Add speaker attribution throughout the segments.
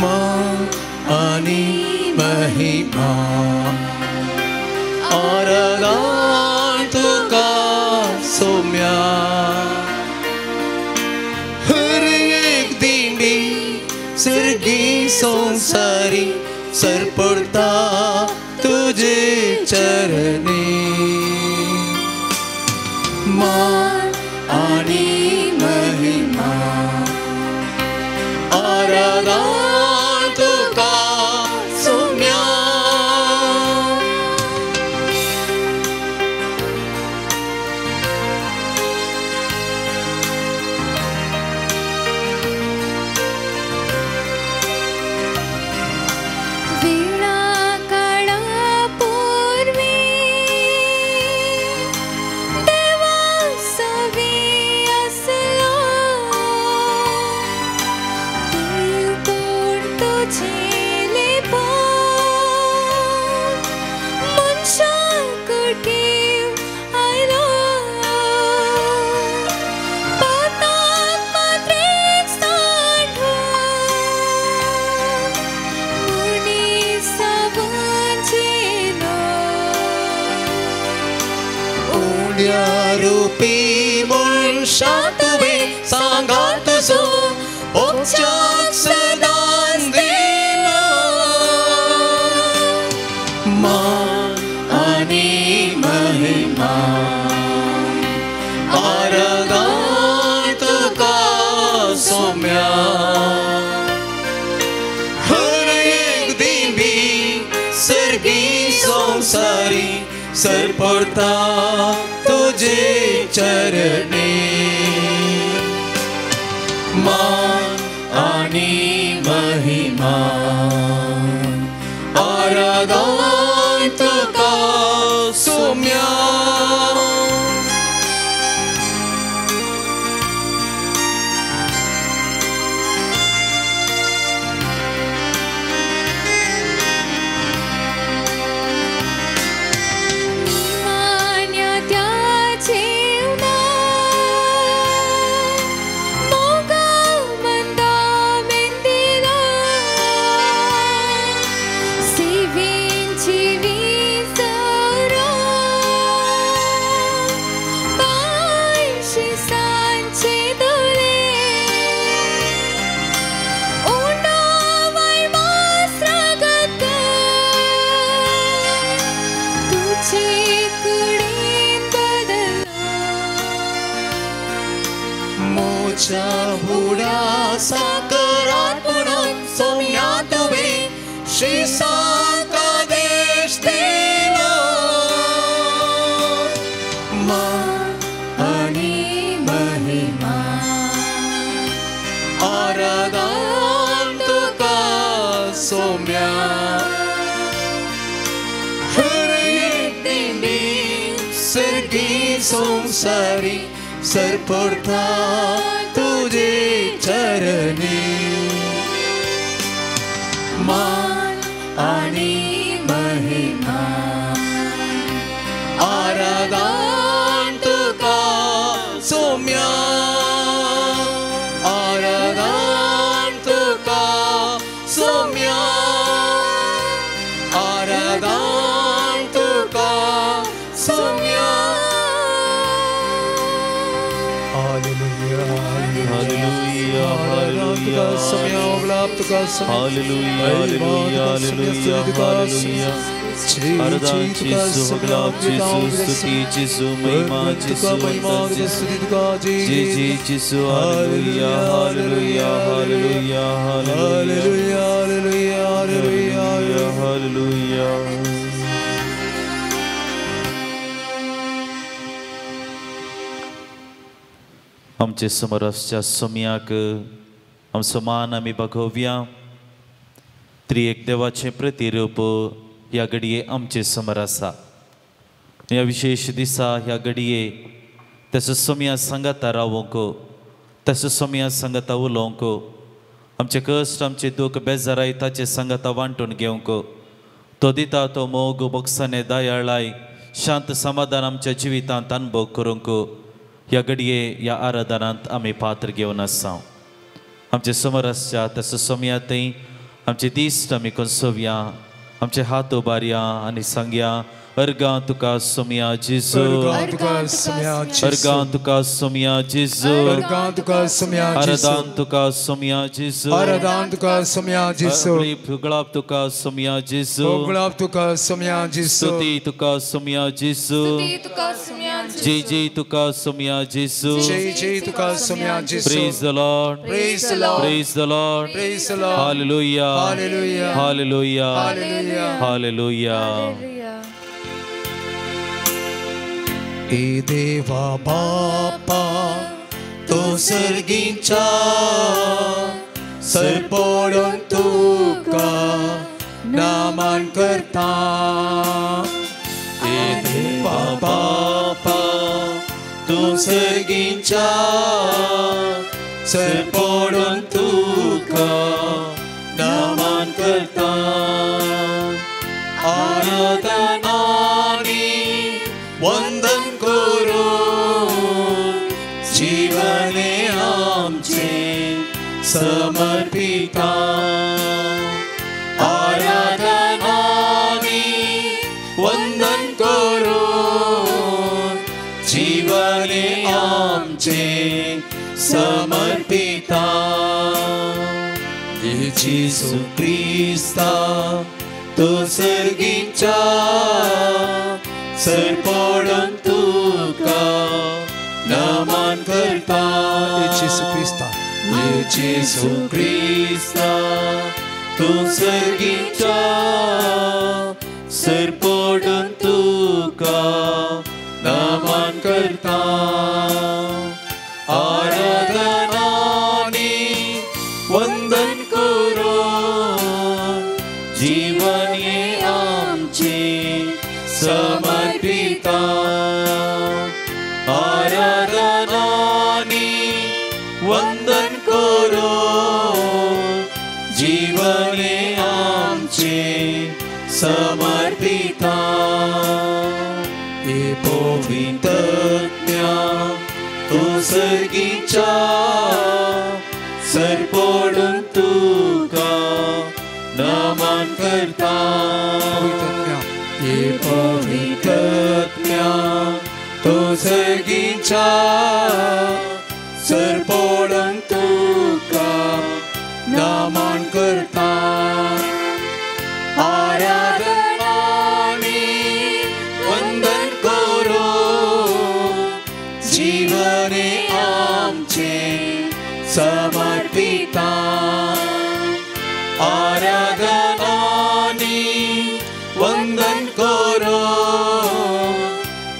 Speaker 1: मान आणि महिमा आराधन तुका सोम्या। हर एक दिंडी सर्गी संसारी सरपडता तुझे चरणी। मान आणि महिमा आराधन तुका सोम्या। रूपी मनशा तुवें सांगा तुजो उपचार सदांच दिलो। मान आनी महिमा आराधन तुका सोम्या। हर एक दिंडी सर्गी संसारी सरपडता तुझे चरणी। मान आणि महिमा आराधन तुका सोम्या। हुडा साकरात पुनोन सोम्या तुवें श्री सांका देश दिलो। मान आनी महिमा आराधन तुका सोम्या। हर एक दिंडी सर्गी संसारी सरपडता तुझे चरणी। मान आणि महिमा आराधन तुका सोम्या। आराधन तुका सोम्या। आराधन तुका Saumya.
Speaker 2: Hallelujah, hallelujah, hallelujah, hallelujah. आराधन Jisshu, गुलाब जीसू, स्तुति जीसू, महिमा जीसू, वंदन जीसू, जी जी Jisshu, hallelujah, hallelujah, hallelujah, hallelujah, hallelujah, hallelujah. आमचे समोर आसच्या सोम्याक आमचो मान आमी बघोवया। त्रिएक देवाचें प्रतिरूप ह्या घडये आमचे समोर आसा। ह्या विशेश दिसा ह्या घडये तसो सोम्या सांगाता रावंक, तसो सोम्या सांगाता उलोवंक, आमचे कश्ट आमचे दूख बेजाराय ताचे सांगाता वांटून घेवंक, तो दिता तो मोग बोगसाने दयाळाय शांत समाधान आमच्या जिवितांत अनुभव करूंक ह्या घडये ह्या आराधनांत आमी पात्र घेवन आसा। आमचे समोर आसच्या तसो सोम्या थंय आमचे दिश्ट आमी कोसोवया, आमचे हात उबारया आनी सांगया, अर्गां तुका सोमया जेजू, अर्गां तुका सोमया जेजू, आराधन तुका सोमया जेजू,
Speaker 3: आराधन तुका सोमया जेजू,
Speaker 2: फुगळाप तुका सोमया जेजू,
Speaker 3: फुगळाप तुका सोमया जेजू,
Speaker 2: स्तुती तुका सोमया जेजू, जय जय तुका सोमया जेजू,
Speaker 3: जय जय तुका सोमया जेजू.
Speaker 2: Praise the Lord,
Speaker 3: praise the Lord,
Speaker 2: praise the Lord,
Speaker 3: praise the Lord.
Speaker 2: Hallelujah,
Speaker 3: hallelujah,
Speaker 2: hallelujah,
Speaker 3: hallelujah,
Speaker 2: hallelujah.
Speaker 1: ए देवा बापा तो सर्गीच्या सरपोडून तुका नामान करता. ए देवा बापा तो सर्गीच्या सरपोडून तुका नामान करता. आराधनानी वंदन करो जीवने आमचे समर्पिता. आराधनानी वंदन करो जीवने आमचे समर्पिता. जेजू क्रिस्ता तो सर्गीच्या सरपोडून तुका नमन करता.
Speaker 3: जेजू क्रिस्ता,
Speaker 1: जेजू क्रिस्ता तूं सर्गीच्या सरपोडून तुका नमन करता. आराधनानी वंदन करो जीवन हे आमचे समर्पिता. आराधनानी वंदन करो जीवने आमचे समर्पिता. हे पवित्रज्ञा तो सर्गीच्या सरपोडून तुका नमन करता. हे पवित्रज्ञा तो सर्गीच्या सरपोडून तुका नमन करता. आराधनानी वंदन करो जीवने आमचे समर्पिता. आराधनानी वंदन करो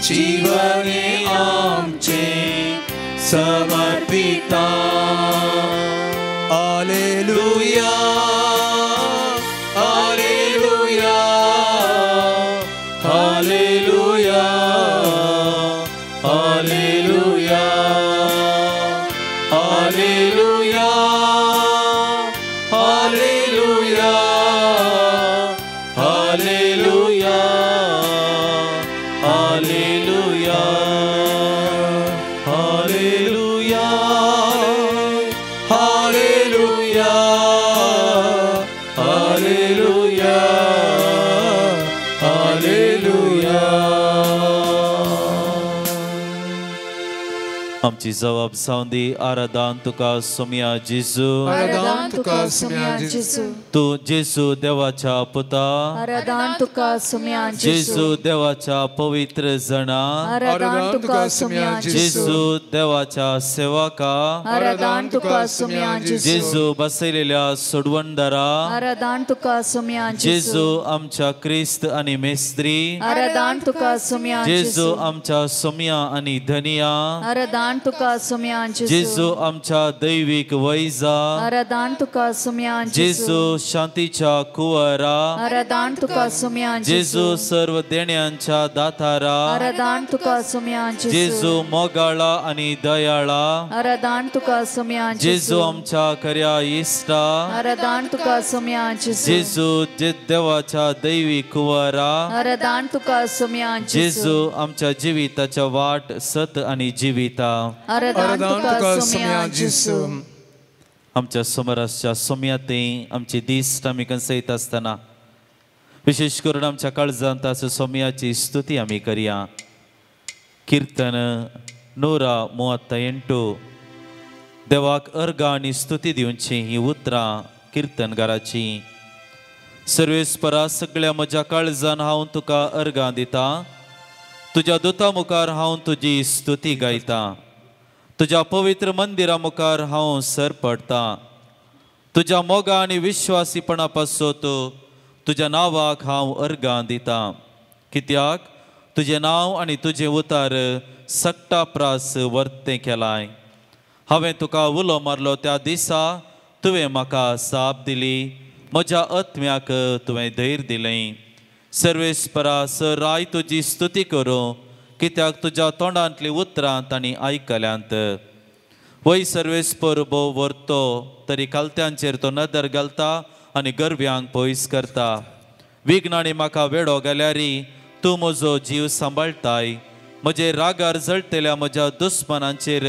Speaker 1: जीवने आमचे समर्पिता. Hallelujah, hallelujah, hallelujah, hallelujah, hallelujah, hallelujah, hallelujah, hallelujah, hallelujah, hallelujah, hallelujah, hallelujah.
Speaker 2: आमची जबाब जावन दी. आराधन तुका सोमया जेजू,
Speaker 3: आराधन तुका सोमया जेजू,
Speaker 2: तूं जेजू देवाच्या पुता,
Speaker 4: आराधन तुका सोमया
Speaker 2: जेजू देवाच्या पवित्र जणा,
Speaker 4: आराधन तुका सोमया
Speaker 2: जेजू देवाच्या सेवका,
Speaker 4: आराधन तुका सोमया
Speaker 2: जेजू बसयलेल्या सोडवणदारा,
Speaker 4: आराधन तुका सोमया
Speaker 2: जेजू आमच्या क्रिस्त आनी मेस्त्री,
Speaker 4: आराधन तुका सोमया
Speaker 2: जेजू आमच्या सोमया आनी धनिया,
Speaker 4: आराधन तुका सोमया
Speaker 2: जेजू आमच्या दैवीक वैजा,
Speaker 4: आराधन तुका सोमया
Speaker 2: जेजू शांतीच्या कुंवरा,
Speaker 4: आराधन तुका सोमया
Speaker 2: जेजू सर्व देण्यांच्या दातारा,
Speaker 4: आराधन तुका सोमया
Speaker 2: जेजू मोगाळा आनी दयाळा,
Speaker 4: आराधन तुका सोमया
Speaker 2: जेजू आमच्या खऱ्या इश्टा,
Speaker 4: आराधन तुका सोमया
Speaker 2: जेजू देवाच्या दैवी कुंवरा,
Speaker 4: आराधन तुका सोमया
Speaker 2: जेजू आमच्या जिविताच्या वाट सत आनी जिविता.
Speaker 4: आराधन तुका सोमया जेजू.
Speaker 2: आमच्या समोर आसच्या सोम्याते आमची दीस आमी कंसयत आसतना विशेश करून आमच्या काळजांत आसा सोम्याची स्तुती आमी करया. किर्तन 138 देवाक अर्घा आनी स्तुती दिवची ही उतरां किर्तनगाराची. सर्वेस्परा सगळ्या म्हज्या काळजान हांव तुका अर्घां दिता, तुज्या दुता मुखार हांव तुजी स्तुती गायता, तुज्या पवित्र मंदिरा मुखार हांव सर पडटा, तुज्या मोगा आनी विश्वासीपणा पासत तुज्या नांवाक हांव अर्घां दिता, कित्याक तुजें नांव आनी तुजें उतार सक्टा प्रास वर्तें केलाय. हांवें तुका उलो मारलो त्या दिसा तुवें म्हाका साप दिली, म्हज्या आत्म्याक तुवें धैर्य दिलें. सर्वेस्परा सराय तुजी स्तुती करूं, कित्याक तुज्या तोंडांतलीं उतरां तांणी आयकल्यांत. वय सर्वेस्पर भोव व्हरतो तरी कालत्यांचेर तो नदर घालता आनी गरब्यांक पयस करता. विघ्नांनी म्हाका वेडो घाल्यारी तूं म्हजो जीव सांबाळटाय, म्हजे रागार जळटल्या म्हज्या दुस्मनांचेर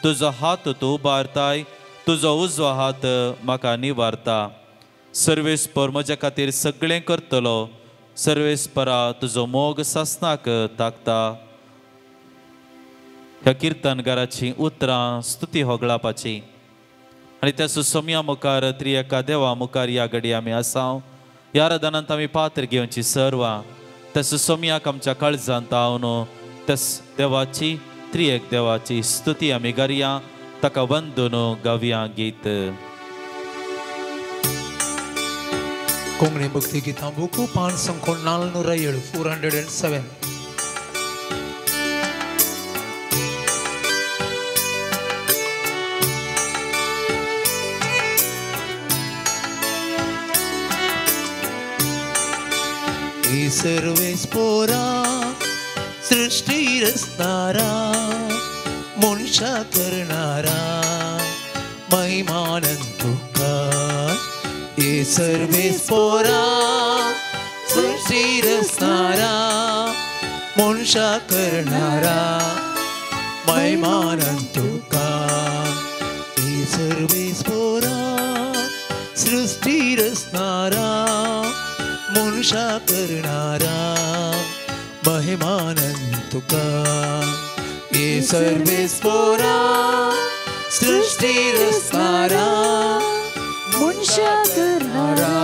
Speaker 2: तुजो हात तूं उबारताय, तुजो उजवो हात म्हाका निवारता. सर्वेस्पर म्हज्या खातीर सगळें करतलो, सर्वेस्परा तुजो मोग सासनाक ताकता. ह्या किर्तनगाराची उतरां स्तुती होगळापाची आनी त्या सुसम्या मुखार त्रियका देवा मुखार ह्या घडी आमी आसाव. ह्या आराधनांत आमी पात्र घेवची सर्वां त्या सुसम्याक आमच्या काळजांत आवन त्या देवाची त्रियक देवाची स्तुती आमी करया, ताका वंदून गावया गीत.
Speaker 3: कोंकणी भक्ती गीतां बुकू पान संखो 407 407. सर्वेस्पोरा सृष्टी रचणारा मनशा करणारा महिमानंद तुका. हे सर्वेस्पोरा सृष्टी रचणारा मनशा करणारा महिमानंद तुका. हे सर्वेस्पोरा सृष्टी रचणारा मनशा करणारा महिमानंद तुका. हे सर्वेस्पोरा सृष्टी रचणारा
Speaker 4: मनशा करणारा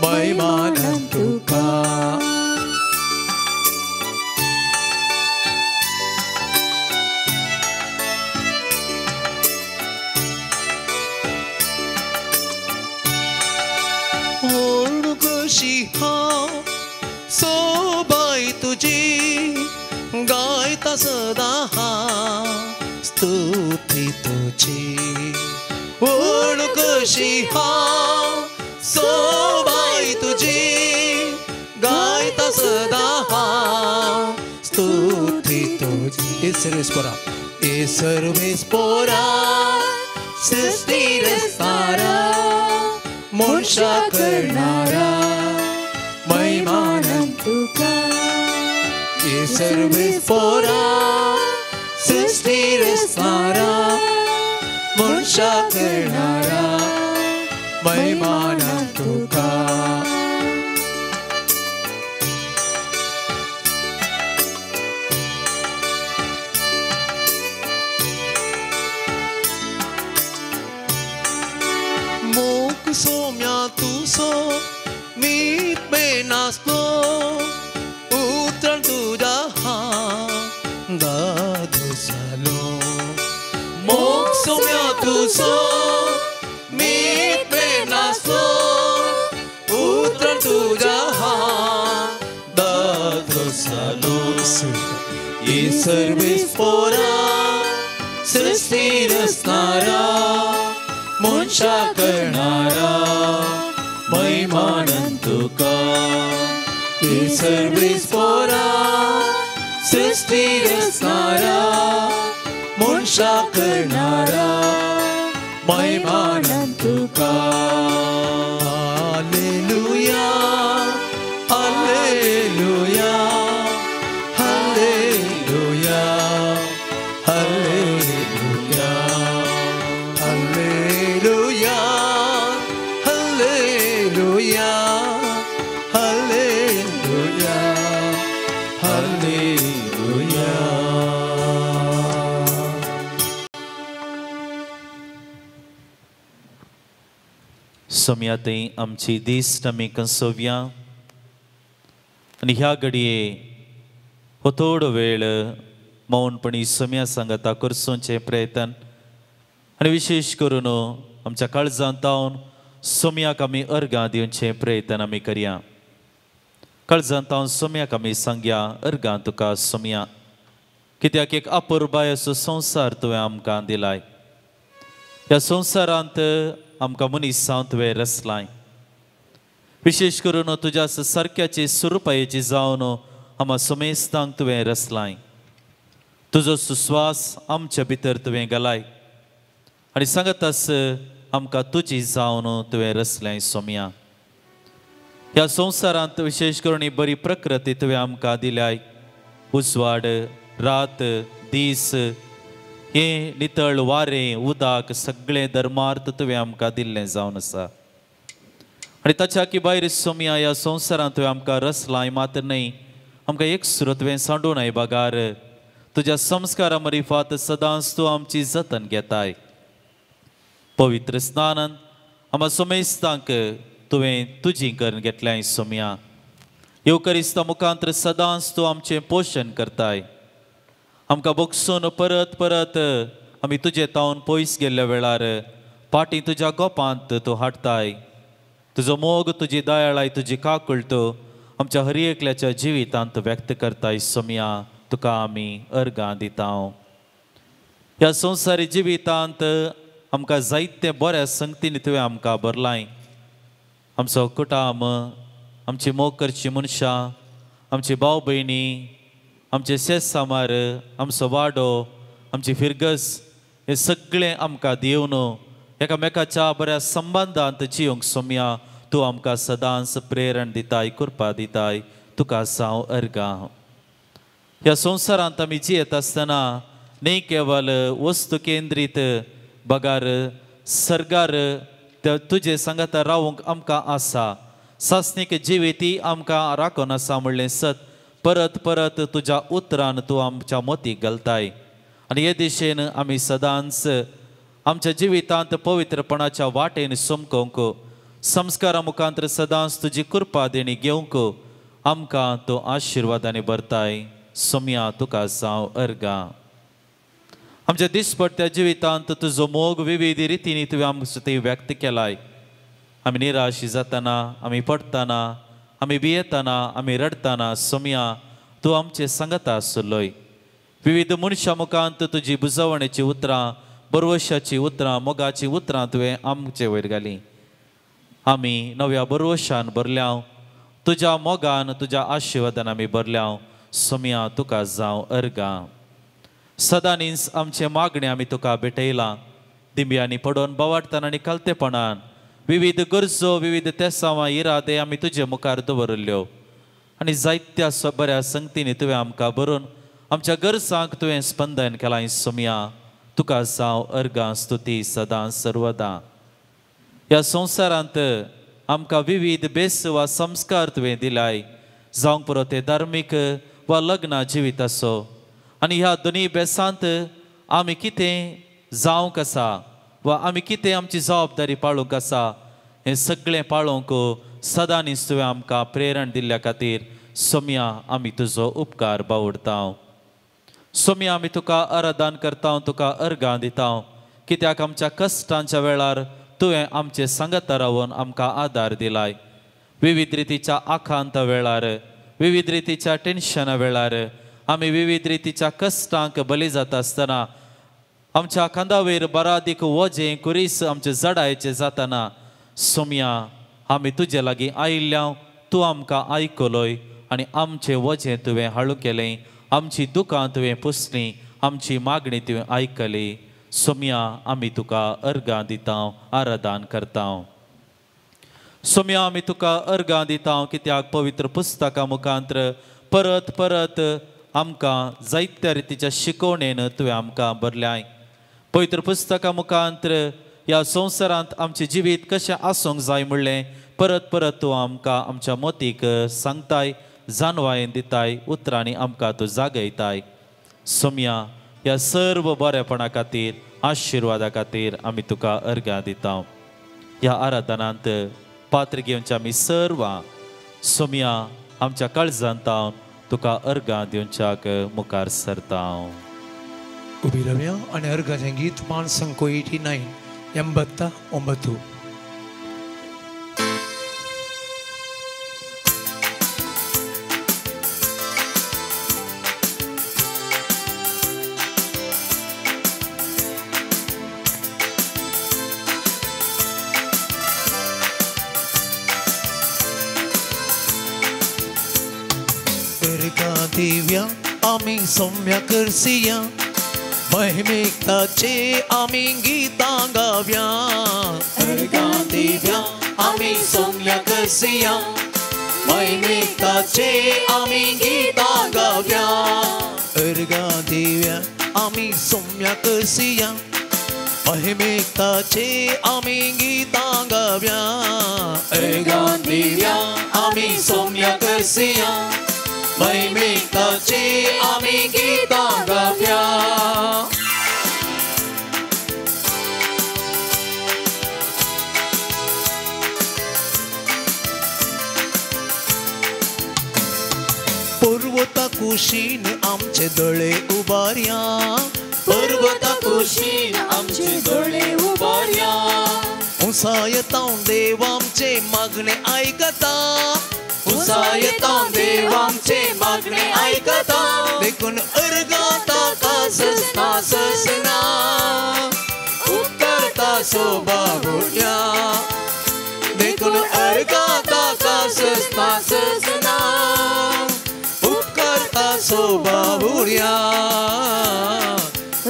Speaker 3: महिमानंद तुका. कशी हांव सोबाय तुजी गायता सदां हांव स्तुती तुजी. ओण कशी हांव सोबाय तुजी गायता सदां हांव स्तुती तुजी. हे सर्वेस्पोरा हे सर्वेस्पोरा सृष्टी रचणारा मनशा करणारा महिमानंद
Speaker 4: तुका.
Speaker 3: हे सर्वेस्पोरा सृष्टी रचणारा मनशा करणारा महिमानंद तुका. मोक सोम्या तुसो मीत में नाचलो उतरण तुझा हां दादू जालो. मोक सोम्या तुसो मीत में नाचलो उतरण तुझा हां दादू जालो. हे सर्वेस्पोरा सृष्टी रचणारा मनशा करणारा महिमानंद तुका. हे सर्वेस्पोरा सृष्टी रचणारा मनशा करणारा महिमानंद तुका. Hallelujah hallelujah hallelujah hallelujah hallelujah.
Speaker 2: Saumya थंय आमची दिश्ट आमी कंसोवया आनी ह्या घडये हो थोडो वेळ मौनपणी सोम्या सांगाता करसोचें प्रयत्न आनी विशेश करून आमच्या काळजांत तावन सोम्याक आमी अर्गां दिवचें प्रयत्न आमी करया. काळजांत तावन सोम्याक आमी सांगया अर्गां तुका सोम्या, कित्याक एक अपुरबाय असो संवसार तुवें आमकां दिलाय. ह्या संवसारांत आमकां मनीस तुवें रचलाय, विशेश करून तुज्या सारक्याची सुरुपायेची जावन आमकां समेस्तांक तुवें रचलाय. तुजो सुस्वास आमच्या भितर तुवें घालाय आनी सांगतास आमकां तुजी जावन तुवें रचलें सोम्या. ह्या संवसारांत विशेश करून ही बरी प्रकृती तुवें आमकां दिल्याय. उजवाड, रात, दीस, हें नितळ वारें, उदक सगळें धर्मार्थ तुवें आमकां दिल्लें जावन आसा. आनी ताच्या की भायर सोम्या ह्या संवसारांत तुवें आमकां रचलाय मात्र न्हय, आमकां एक सुरो तुवें सांडून I बगार तुज्या संस्कारा मरिफात सदांच तूं आमची जतन घेताय. पवित्र स्नानान आमकां समेस्तांक तुवें तुजी करून घेतल्याय सोम्या. येवकरिस्ता मुखांत सदांच तूं आमचें पोशण करताय. आमकां बगसून परत परत आमी तुजे तावन पयस गेल्ल्या वेळार फाटीं तुज्या गोपांत तूं हाडटाय. तुजो मोग, तुजी दयाळाय, तुजी काकुळट आमच्या हर एकल्याच्या जिवितांत व्यक्त करताय सोम्या. तुका आमी अर्गां दिता. ह्या संवसारी जिवितांत आमकां जायते बऱ्या संगतीन तुवें आमकां भरलाय. आमचो कुटाम, आमची मोग करची मनशां, आमची भाव भयणी, आमचे शेत सामार, आमचो वाडो, आमची फिरगस, हें सगळें आमकां दिवन एकामेकाच्या बऱ्या संबंदांत जिवंक सोम्या तूं आमकां सदांच प्रेरण दिताय, कृपा दिताय. तुका साव अर्गां. ह्या संवसारांत आमी जियेत आसतना न्ही केवल वस्तू केंद्रीत बगार सर्गार तुजे सांगाता रावूंक आमकां आसा. सासणीक जिविती आमकां राखून आसा म्हणलें सत परत परत तुज्या उतरान तूं आमच्या मोतीक घालताय. आनी हे दिशेन आमी सदांच आमच्या जिवितांत पवित्रपणाच्या वाटेन समकोवंक, संस्कारा मुखांत सदांच तुजी कृपा देणी घेवंक आमकां तूं आशिर्वादांनी भरताय सोम्या. तुका जावं अर्गां. आमच्या दिसपट्ट्या जिवितांत तुजो मोग विविध रितींनी तुवें आमकां ते व्यक्त केलाय. आमी निराश जातना, आमी पडटना, आमी भियेतना, आमी रडटना सोम्या तूं आमचे सांगता आसलोय. विविध मनशां मुखांत तुजी बुजवणेची उतरां, बरवशाची उतरां, मोगाची उतरां तुवें आमचे वयर घालीं. आमी नव्या बरवशान भरल्या, तुज्या मोगान, तुज्या आशिर्वादान आमी भरल्या सोम्या. तुका जावं अर्गां. सदांनीच आमचें मागणें आमी तुका भेटयलां. दिंब्यांनी पडोवन बोवाडटना आनी कालतेपणान विविध गरजो, विविध तेसांवां, इरादे आमी तुजे मुखार दवरिल्ल्यो आनी जायत्या बऱ्या संगतींनी तुवें आमकां भरून आमच्या गरजांक तुवें स्पंदन केलां सोम्या. तुका जावं अर्गां, स्तुती सदां सर्वदां. ह्या संवसारांत आमकां विविध बेस वा संस्कार तुवें दिलाय, जावंक पुरो ते धार्मीक वा लग्न जिवीत आसो. आनी ह्या दोनूय बेसांत आमी कितें जावंक आसा वा आमी कितें आमची जबाबदारी पाळूंक आसा हें सगळें पाळोवंक सदांनीच तुवें आमकां प्रेरण दिल्ल्या खातीर सोम्या आमी तुजो उपकार बावडता. सोम्या आमी तुका आराधन करता, तुका अर्गां दिता, कित्याक आमच्या कश्टांच्या वेळार तुवें आमचे सांगाता रावन आमकां आदार दिलाय. विविध रितीच्या आखांता वेळार, विविध रितीच्या टेन्शना वेळार, आमी विविध रितीच्या कश्टांक बली जाता आसतना आमच्या खांदावयर बरादीक वजें कुरीस आमचे जडायचे जातना सोम्या आमी तुजे लागीं आयिल्ल्या तूं आमकां आयकलोय आनी आमचें वजें तुवें हाळू केलें, आमची दुकां तुवें पुसलीं, आमची मागणी तुवें आयकली. सोम्या आमी तुका अर्गां दिता, आराधन करता. सोम्या आमी तुका अर्गां दिता, कित्याक पवित्र पुस्तकां मुखांत परत परत आमकां जायत्या रितीच्या शिकवणेन तुवें आमकां भरल्याय. पवित्र पुस्तकां मुखांत ह्या संवसारांत आमचें जिवीत कशें आसूंक जाय म्हणलें परत परत तूं आमकां आमच्या मोतीक सांगताय, जानवायेन दिताय, उतरांनी आमकां तूं जागयताय. सोम्या ह्या सर्व बरेपणा खातीर, आशिर्वादा खातीर आमी तुका अर्गां दिता. ह्या आराधनांत पात्र घेवच्या आमी सर्वां सोम्या आमच्या काळजांत तुका अर्गां दिवच्याक मुखार सरता.
Speaker 3: उबी रावया आनी अर्गाचें गीत मानसंको 89 89. दिव्या आमी सौम्य करसिया महिमेक ताचे आमी गीतां गाव्या. अर्गां दिव्या आमी सौम्य करसिया महिमेक ताचे आमी गीतां गाव्या. अर्गां दिव्या आमी सौम्य करसिया महिमेक ताचे आमी गीतां गाव्या. अर्गां दिव्या आमी सौम्य करसिया महिमेक ताचे आमी गीतां गाव्या. पर्वता कुशीन आमचे दोळे उबारया. पर्वता कुशीन आमचे दोळे उबारया. उंचायेतावन देव आमचे मागणे आयकता. उंचायेतावन देव आमचे मागणे आयकता. देखून अर्गां ताका ससना ससना उपकारता सोबा भुरग्या. देखून अर्गां ताका ससना ससना उपकारता सोबा भुरग्या.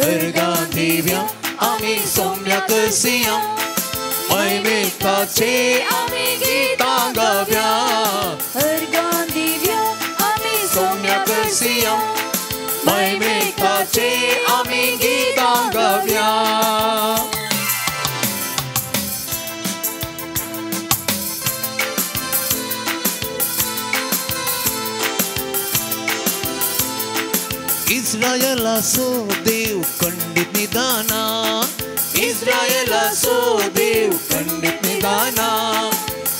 Speaker 3: अर्गां दिव्या आमी सौम्य करसिया महिमेक ताचे आमी गीतां गाव्या.
Speaker 4: अर्गां दिव्या आमी
Speaker 3: सौम्य करसिया महिमेक ताचे आमी गीतां गाव्या. इस्रायलाचो देव खंडीत निदाना. इस्रायलाचो देव खंडीत निदाना.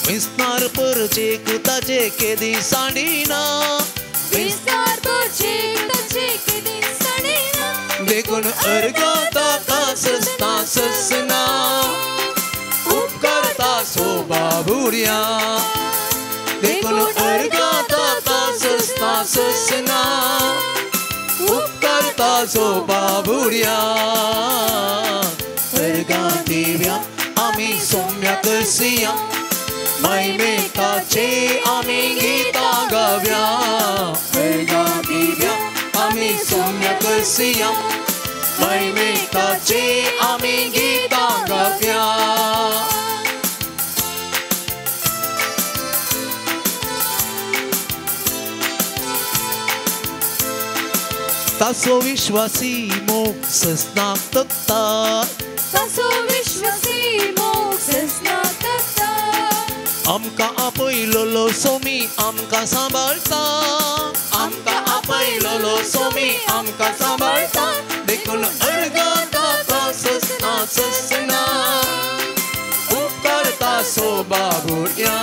Speaker 3: विस्तार परचेक ताचे केदी सांडिना.
Speaker 4: विस्तार परचेक ताचे केदी सांडिना.
Speaker 3: देखून अर्गां ताका ससना ससना उपकारता सोबा भुरग्या. देखून अर्गां ताका ससना ससना उपकारता सोबा भुरग्या. अर्गां दिव्या आमी सौम्य करसिया महिमेक ताचे आमी गीतां गाव्या. अर्गां दिव्या आमी सौम्य करसिया महिमेक ताचे आमी गीतां गाव्या. तासो विश्वासी मोग ससनाक तकता.
Speaker 4: तासो विश्वासी मोग ससनाक तकता.
Speaker 3: आमकां आपयलोलो सोमी आमकां सांबाळता. आमकां आपयलोलो सोमी आमकां सांबाळता. देखून अर्गां ताका ससना ससना उपकारता सोबा भुरग्या.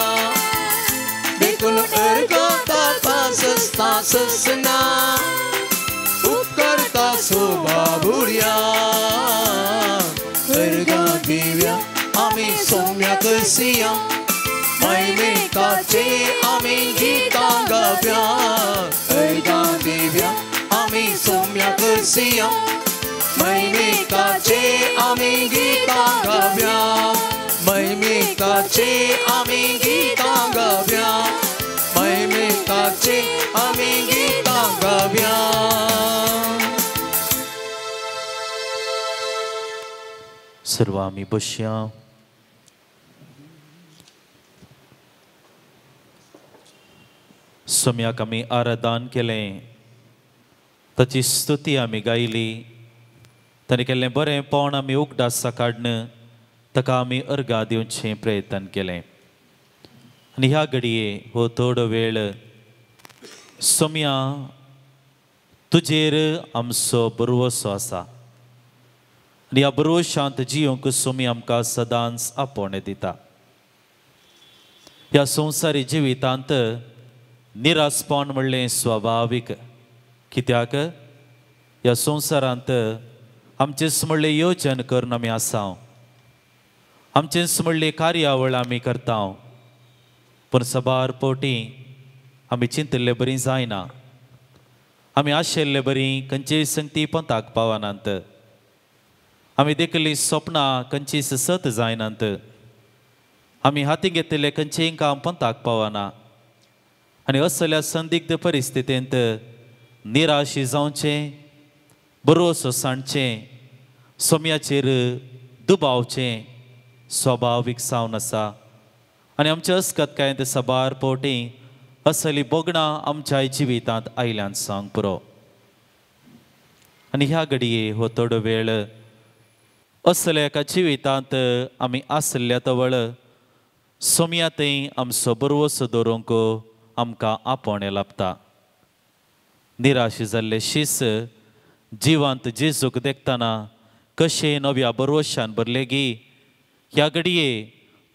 Speaker 3: देखून अर्गां ताका ससना ससना उपकारता सोबा भुरग्या. अर्गां दिव्या आमी सौम्य करसिया महिमेक ताचे आमी गीतां गाव्या. अर्गां दिव्या आमी सौम्य करसिया महिमेक ताचे आमी गीतां गाव्या. महिमेक ताचे आमी गीतां गाव्या. महिमेक ताचे आमी गीतां गाव्या.
Speaker 2: सर्व आमी बसया. सोम्याक आमी आराधन केलें, ताची स्तुती आमी गायली, ताणें केल्लें बरें पण आमी उगडासा काडून ताका आमी अर्गां दिवचें प्रयत्न केलें. आनी ह्या घडये हो थोडो वेळ सोम्या तुजेर आमचो भरवसो आसा. आनी ह्या भरवशांत जियोंक सोमी आमकां सदांच आपोवणें दिता. ह्या संवसारी जिवितांत निरासपण म्हणलें स्वाभावीक, कित्याक ह्या संवसारांत आमचेंच म्हणलें योजन करून आमी आसा, आमचेंच म्हणलें कार्यावळ आमी करता, पूण सबार पोटी आमी चिंतिल्ले बरी जायना, आमी आशिल्ले बरी खंयचेय संगती पंथाक पावनात, आमी देखिल्लीं सपनां खंयचीच सत जायनात, आमी हाती घेतिल्लें खंयचेय काम पंथाक पावना. आनी असल्या संदिग्ध परिस्थितींत निराशी जावचें, बरोसो सांडचें, सोम्याचेर दुबावचें स्वाभावीक जावन आसा. आनी आमच्या अस्कतकायेंत सबार पोटी असली भोगणां आमच्या जिवितांत आयल्यान सांग पुरो. आनी ह्या घडये हो थोडो वेळ असल्या एका जिवितांत आमी आसल्या तवळ सोम्या थंय आमचो बरवसो दवरूंक आमकां आपोवणें लाबता. निराश जाल्ले शीस जिवांत जेजूक देखतना कशें नव्या बरवशान भरलेगी, ह्या घडये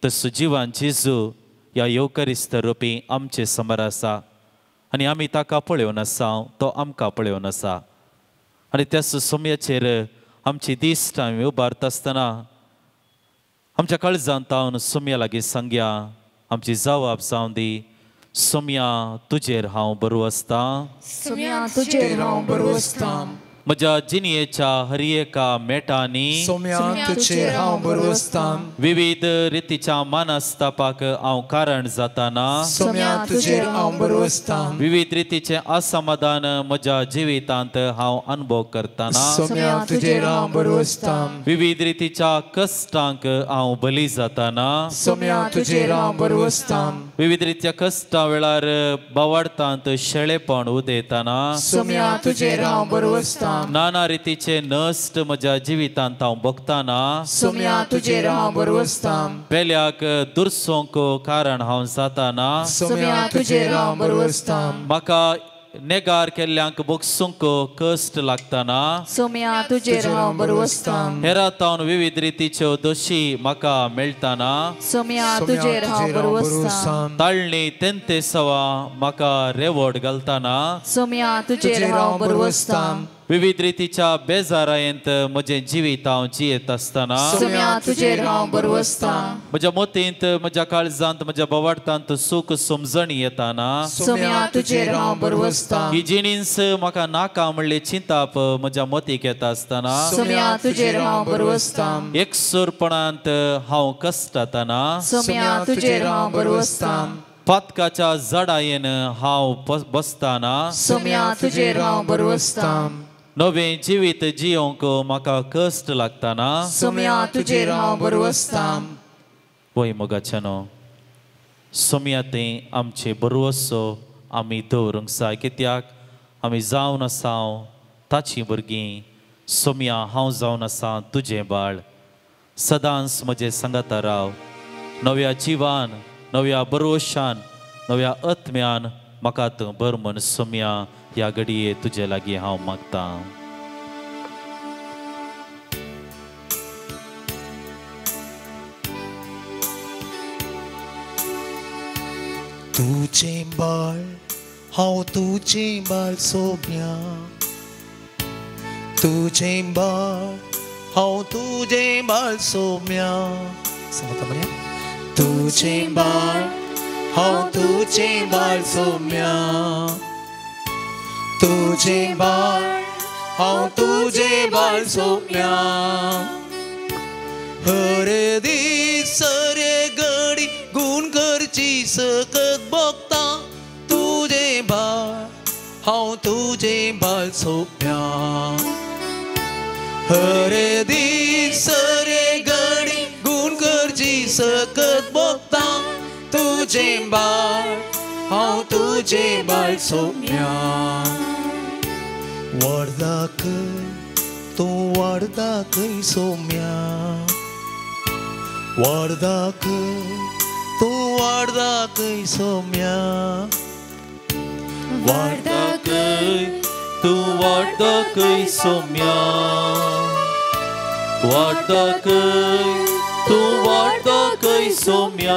Speaker 2: तसो जिवान जेजू ह्या येवकरिस्त रोपी आमचे समोर आसा आनी आमी ताका पळोवन आसा, तो आमकां पळोवन आसा. आनी त्या सोम्याचेर आमची दिश्ट आमी उबारता आसतना आमच्या काळजांत तावन सोम्या लागीं सांगया, आमची जवाब जावन दी, सोम्या तुजेर हांव बरो आसता,
Speaker 4: सोम्या तुजेर हांव बरो आसता,
Speaker 2: म्हज्या जिणयेच्या हर एका मेटांनी
Speaker 1: सोम्या तुजेर हांव बरो आसता,
Speaker 2: विविध रितीच्या मानस्तापाक हांव कारण जाताना
Speaker 1: सोम्या तुजेर हांव बरो आसता,
Speaker 2: विविध रितीचें असमाधान म्हज्या जिवितांत हांव अनुभव करतना
Speaker 1: सोम्या तुजेर हांव बरो आसता,
Speaker 2: विविध रितीच्या कश्टांक हांव बली जाताना
Speaker 1: सोम्या तुजेर हांव बरो आसता,
Speaker 2: विविध रितीच्या कश्टां वेळार बावाडतांत शेळेपण उदयतना
Speaker 1: सोम्या तुजेर हांव बरो आसता,
Speaker 2: नाना रितीचे नश्ट म्हज्या जिवितांत हांव भोगतना
Speaker 1: सोम्या तुजेर हांव बरो आसता,
Speaker 2: पेल्याक दुरसोंक कारण हांव जाताना
Speaker 1: सोम्या तुजेर हांव बरो आसता,
Speaker 2: म्हाका नेगार केल्ल्यांक भोगसूंक कश्ट लागतना
Speaker 4: सोम्या तुजेर हांव बरो आसता,
Speaker 2: हेरातावन विविध रितीच्यो दोशी म्हाका मेळटाना
Speaker 4: सोम्या तुजेर हांव बरो आसता,
Speaker 2: ताळणी तेंते सवा म्हाका रेवड घालतना
Speaker 4: सोम्या तुजेर हांव बरो आसता,
Speaker 2: विविध रितीच्या बेजारायेंत म्हजें जिवीत हांव जियेत आसतना
Speaker 4: सोम्या तुजेर हांव बरो आसता,
Speaker 2: म्हज्या मतींत म्हज्या काळजांत म्हज्या बोवाडतांत सूख समजणी येताना
Speaker 4: सोम्या तुजेर हांव बरो आसता,
Speaker 2: ही जिणींस म्हाका नाका म्हणलें चिंताप म्हज्या मतीक येता आसतना
Speaker 4: सोम्या तुजेर हांव बरो आसता,
Speaker 2: एकसूरपणांत हांव कश्टातना
Speaker 4: सोम्या तुजेर हांव बरो आसता,
Speaker 2: पातकाच्या जडायेन हांव बसतना
Speaker 4: सोम्या तुजेर हांव बरो आसता,
Speaker 2: नवें जिवीत जियोंक म्हाका कश्ट लागतना
Speaker 4: सोम्या तुजेर हांव बरो आसता.
Speaker 2: वय मोगाच्यानो सोम्या तें आमचे बरवसो आमी दवरूंक जाय, कित्याक आमी जावन आसा ताचीं भुरगीं. सोम्या हांव जावन आसा तुजें बाळ, सदांच म्हजें सांगाता राव. नव्या जिवान, नव्या बरवशान, नव्या आत्म्यान म्हाका तूं बर म्हण सोम्या ह्या घडये तुजे लागीं हांव मागतां.
Speaker 1: तुजें बाळ हांव तुजें बाळ सोम्या, तुजें बाळ हांव तुजें बाळ सोम्या, सांगता म्हणया, तुजें बाळ हांव तुजें बाळ सोम्या, तुजें बाळ हांव तुजें बाळ सोम्या, हर दीस रे घडी गुण करची सकत भोगता, तुजें बाळ हांव तुजें बाळ सोम्या, हर दीस रे घडी गुण करची सकत भोगता, तुजें बाळ हांव तुजें बाळ सोम्या. वाडदाक तूं वाडदाकय सोम्या, वाडदाक तूं वाडदाकय सोम्या,
Speaker 2: वाडदाकय तूं वाडदाकय सोम्या, वाट दाखय तूं वाट दाखय सोम्या.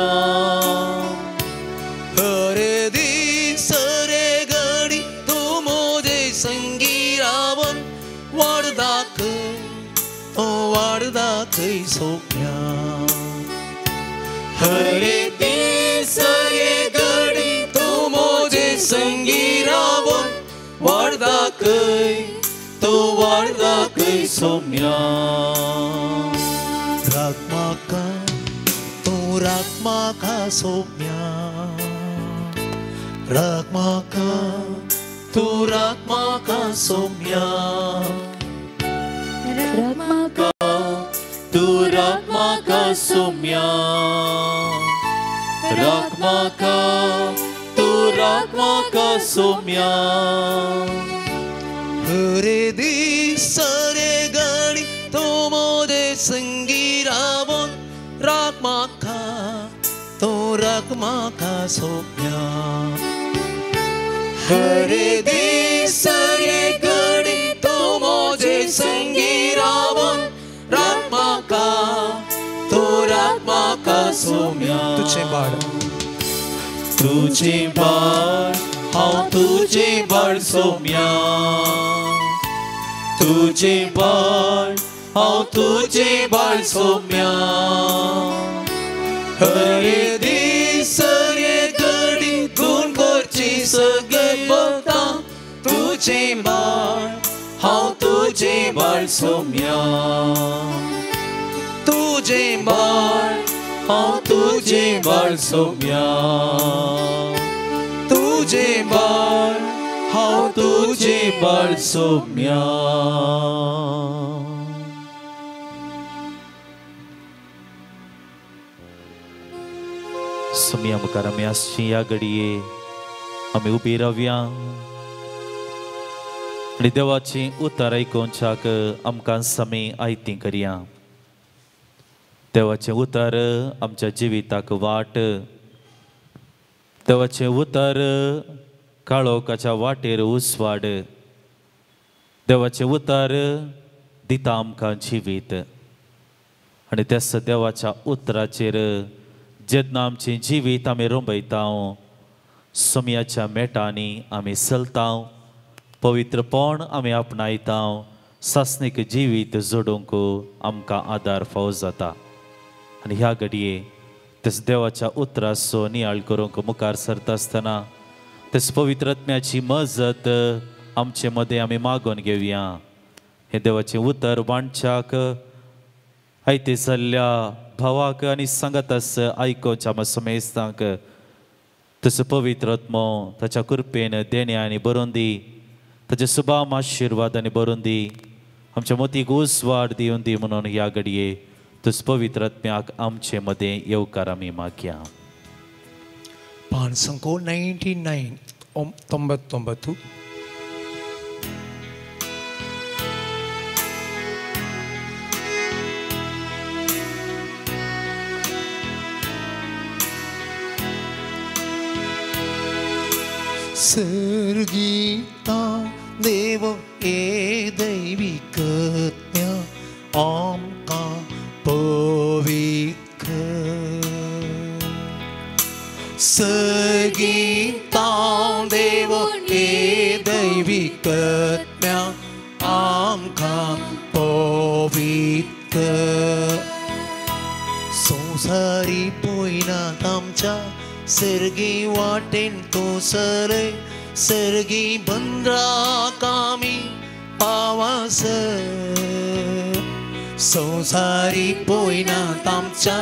Speaker 1: हरे दीस हरे घडी तूं म्हजे संगी रावन वाट दाखय तूं वाट दाखय सोम्या. हरे दीस हरे घडी तूं म्हजे संगी रावन वाट दाखय तूं वाट दाखय
Speaker 2: सोम्या.
Speaker 1: राख म्हाका तूं राख म्हाका सोम्या. राख म्हाका तूं राख म्हाका सोम्या.
Speaker 4: राख म्हाका
Speaker 2: तूं राख म्हाका सोम्या. राख म्हाका तूं राख म्हाका सोम्या.
Speaker 1: हरे दीस हरे घडी तूं म्हजे संगी रावन राख म्हाका तूं राख म्हाका सोम्या. हरे दीस हरे घडी तूं म्हजे संगी रावन राख म्हाका तूं राख म्हाका सोम्या.
Speaker 3: तुजें बाळ
Speaker 2: तुजें बाळ हांव तुजें बाळ सोम्या. तुजें बाळ हांव तुजें बाळ सोम्या.
Speaker 1: हरे दीस हरे घडी गुण करची सगळे भक्तां तुजें बाळ हांव तुजें बाळ
Speaker 2: सोम्या.
Speaker 1: तुजें बाळ
Speaker 2: हांव तुजें बाळ सोम्या.
Speaker 1: तुजें बाळ
Speaker 2: हांव तुजें बाळ सोम्या. सोम्या मुखार आमी आसची ह्या घडये आमी उबी रावया आनी देवाची उतर आयकुच्याक आमकां समी आयती करया. देवाचें उतर आमच्या जिविताक वाट, देवाचें उतर काळोखाच्या वाटेर उसवाड, देवाचें उतर दिता आमकां जिवीत. आनी त्याच देवाच्या उतराचेर जेन्ना आमचें जिवीत आमी रोंबयता, सोम्याच्या मेटांनी आमी चलता, पवित्रपण आमी आपणायता, सासणीक जिवीत जोडूंक आमकां आदार फावो जाता. आनी ह्या घडये तेच देवाच्या उतराचो नियाळ करूंक मुखार सरता आसतना तेच पवित्र आत्म्याची मजत आमचे मदें आमी मागून घेवया. हें देवाचें उतर वांटच्याक आयते जाल्ल्या भावाक आनी सांगत आस आयकोच्या समेस्तांक तसो पवित्र आत्मो ताच्या कृपेन देणे आनी बरोवन दी, ताचे सुभाम आशिर्वाद आनी बरोवन दी, आमच्या मतीक उजवाड दिवन दी म्हणून ह्या घडये तस पवित्र आत्म्याक आमचे मदें येवकार आमी मागया.
Speaker 3: 599 99.
Speaker 1: सर्गीता देव ए दैविकत्या आमकां पवित्र. सर्गीता देव ए दैविकत्या आमकां पवित्र. संवसारी पयनात आमच्या सर्गी वाटेन तूं सरय, सर्गी बंद्राक आमी पावासर. संवसारी पयनात आमच्या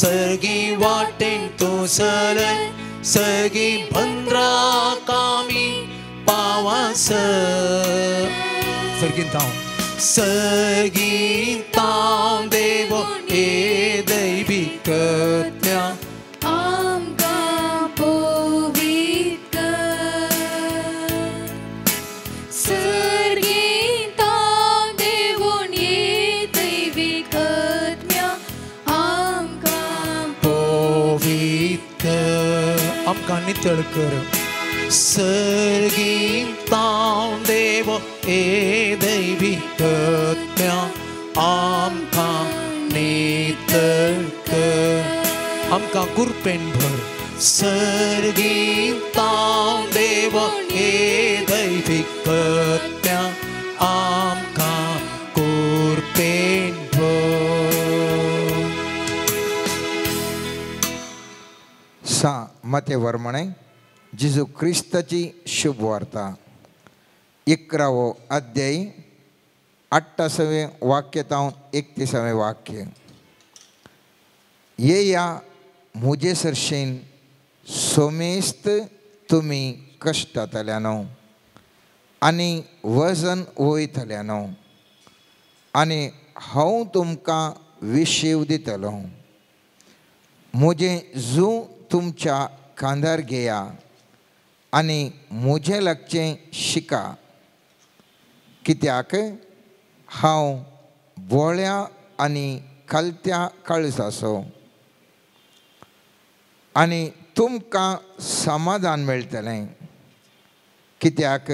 Speaker 1: सर्गी वाटेन तूं सरय, सर्गी बंद्राक आमी पावासर.
Speaker 3: सर्गींत
Speaker 1: सर्गींत देव ए दैविकत्या
Speaker 4: आमकां पवित्र. सर्गींत देवून ये दैविकत्म्या आमकां
Speaker 1: पवित्र.
Speaker 3: आमकां नितळ कर.
Speaker 1: सर्गींत देव ए दैविकत्या आमकां आमकां कुरपेन भर. सर्गींत देवोन हे दैवीक कत्या आमकां कुरपेन भर.
Speaker 5: सा मते वर्मणे जेजू क्रिस्ताची शुभ वार्ता 11वो अध्याय 28वें वाक्य तावन 31वें वाक्य. येया म्हजे सरशेन सोमेस्त तुमी कश्टांतल्यानो आनी वजन वयतल्यानो आनी हांव तुमकां विशीव दितलो. म्हजें जू तुमच्या खांदार घेया आनी म्हजें लागचें शिका, कित्याक हांव बोळ्या आनी खालत्या काळजाचो आनी तुमकां समाधान मेळटलें, कित्याक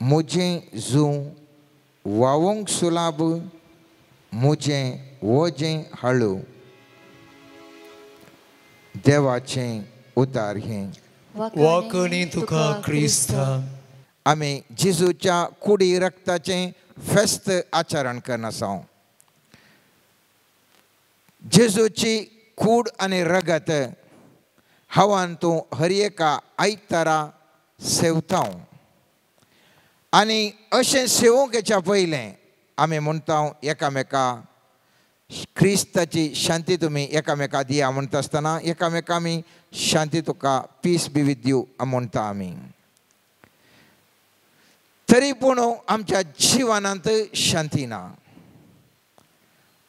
Speaker 5: म्हजें जू वावोंक सुलाब, म्हजें वजें हाळू. देवाचें उतार हें.
Speaker 1: वाकणी तुका क्रिस्ता.
Speaker 5: आमी जेजूच्या कुडी रक्ताचें फेस्त आचरण करनासा. जेजूची कूड आनी रगत हांवान तूं हर एका आयतारा सेवता आनी अशें सेवूंक येच्या पयलें आमी म्हणटा एकामेका क्रिस्ताची शांती तुमी एकामेका दिया म्हणटा आसतना एकामेका आमी शांती तुका पीस बी विथ you म्हणटा आमी. तरी पूण आमच्या जिवनांत शांती ना.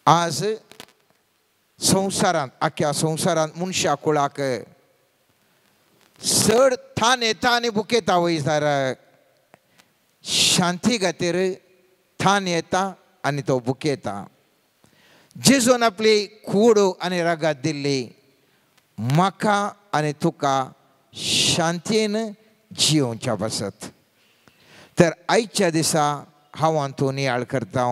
Speaker 5: आज संवसारांत आख्या संवसारांत मनशा कुळाक चड थान येता आनी बुकेता वयतार शांती खातीर थान येता आनी तो बुकेता. जेजून आपली कूड आनी रगत दिल्ली म्हाका आनी तुका शांतीन जियोवच्या पासत. तर आयच्या दिसा हांव हातूंत नियाळ करता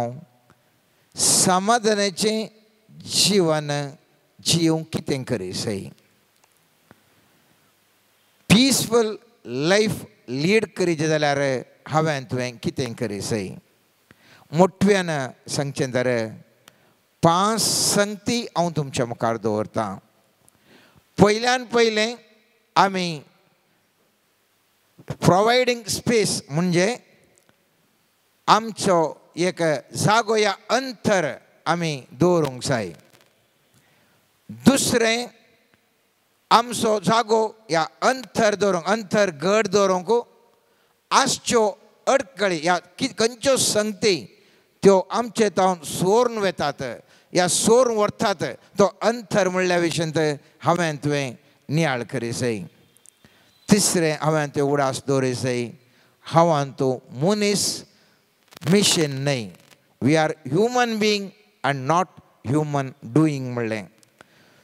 Speaker 5: समाधानाचें जीवन जियोवंक कितें करी सई, पीसफूल लायफ लीड करीचें जाल्यार हांवें तुवें कितें करी सई. मोठव्यान सांगचें तर 5 संगती हांव तुमच्या मुखार दवरतां. पयल्यान पयलें आमी प्रोवायडींग स्पेस म्हणजे आमचो एक जागो या अंतर आमी दवरूंक जाय. दुसरें आमचो जागो या अंतर दवरूंक, अंतर घट दवरूंक आसच्यो अडकळी या खंयच्यो संगती त्यो आमचे तावन सोरून वेतात या सोरून व्हरतात तो अंतर म्हणल्या विशयंत हांवें तुवें नियाळ करी जाय. तिसरें हांवें तें उडास दवरी जाय हांव तूं मनीस मिशन न्हय, we are human being and not human doing म्हणलें.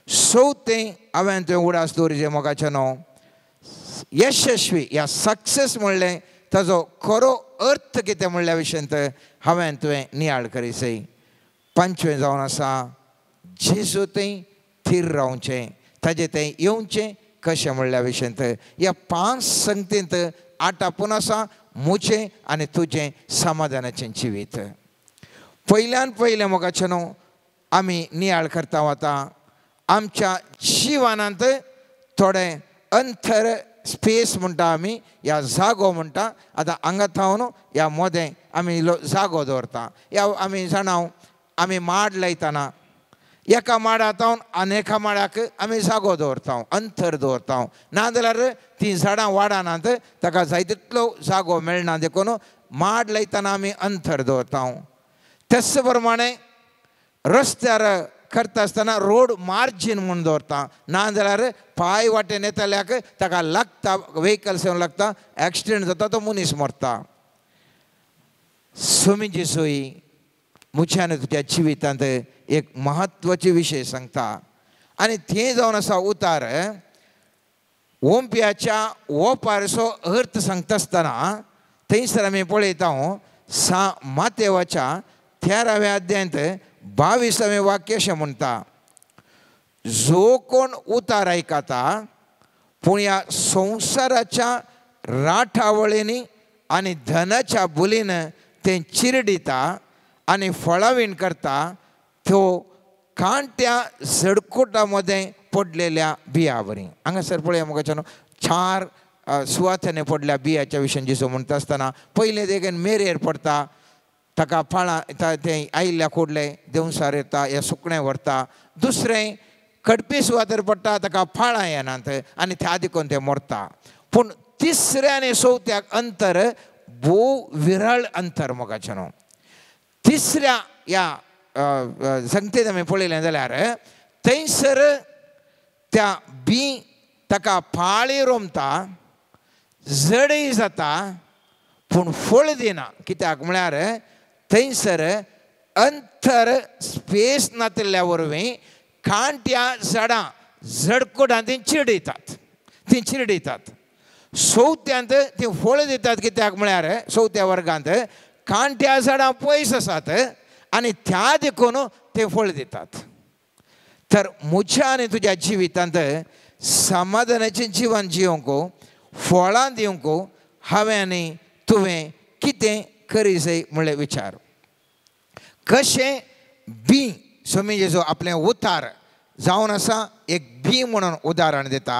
Speaker 5: चवथें हांवें तुवें उडास दवरिचें मोगाचें न्हू यशस्वी या सक्सेस म्हणलें ताजो खरो अर्थ कितें म्हणल्या विशयंत हांवें तुवें नियाळ करी जाय. पांचवें जावन आसा जेजू थंय थीर रावचें, ताजें थंय येवचें कशें म्हणल्या विशयंत. ह्या 5 संगतींत आटापून आसा म्हजें आनी तुजें समाधानाचें जिवीत. पयल्यान पयलें मोगाचें न्हू आमी नियाळ करता वता आमच्या जिवनांत थोडें अंतर स्पेस म्हणटा आमी या जागो म्हणटा. आतां हांगा थावन ह्या मोदें आमी इल्लो जागो दवरता. ह्या आमी जाणा आमी माड लायतना एका माडा थावन आनी एका माडाक आमी जागो दवरता, अंतर दवरता. नाजाल्यार तीं झाडां वाडनात, ताका जाय तितलो जागो मेळना, देखून माड लायतना आमी अंतर दवरता. तेच प्रमाणे रस्त्यार करता आसतना रोड मार्जीन म्हूण दवरता, नाजाल्यार पांय वाटेन येतल्याक ताका लागता, व्हेकल्स येवन लागता, एक्सिडंट जाता, तो मनीस मरता. स्वामीची सोयी म्हज्या आनी तुज्या जिवितांत एक म्हत्वाचे विशय सांगता आनी तें जावन आसा उतार ओंप्याच्या ओपारचो अर्थ सांगता आसतना थंयसर आमी पळयता सा मातेवाच्या 13व्या अध्यायांत 22वें वाक्य अशें म्हणटा, जो कोण उतार आयकता पूण ह्या संवसाराच्या राठावळींनी आनी धनाच्या बुलीन तें चिरडिता आनी फळावीण करता त्यो कांट्या झडकोटा मदें पडलेल्या बिया बरी. हांगासर पळया मोगाच्यानो चार सुवातांनी पडल्या बियाच्या विशयान जेजू म्हणटा आसतना पयलें देखून मेरेर पडटा ताका फळां तें आयिल्ल्या कोडले देंवसार येता या सुकणें व्हरता. दुसरें खडपी सुवातेर पडटा ताका फळां येनात आनी त्या देखून तें मरता. पूण तिसऱ्या आनी चवथ्याक अंतर भोव विरळ अंतर मोगाच्यानो. तिसऱ्या ह्या संगतेत आमी पळयलें जाल्यार थंयसर त्या बी ताका फाळी रोमता जडय जाता पूण फळ दिना. कित्याक म्हळ्यार थंयसर अंतर स्पेस नातिल्ल्या वरवीं कांट्या झाडां झडकोटां तीं चिरडयतात तीं चिरडयतात. चवथ्यांत तीं फळ दितात. कित्याक म्हळ्यार चवथ्या वर्गांत कांट्या झाडां पयस आसात आनी त्या देखून ते फळ दितात. तर म्हज्या आनी तुज्या जिवितांत समाधानाचें जिवन जिवंक फळां दिवंक हांवें आनी तुवें कितें करी जाय म्हणलें विचार. कशें बी स्वामी जेजू आपलें उतार जावन आसा एक बी म्हणून उदाहरण दिता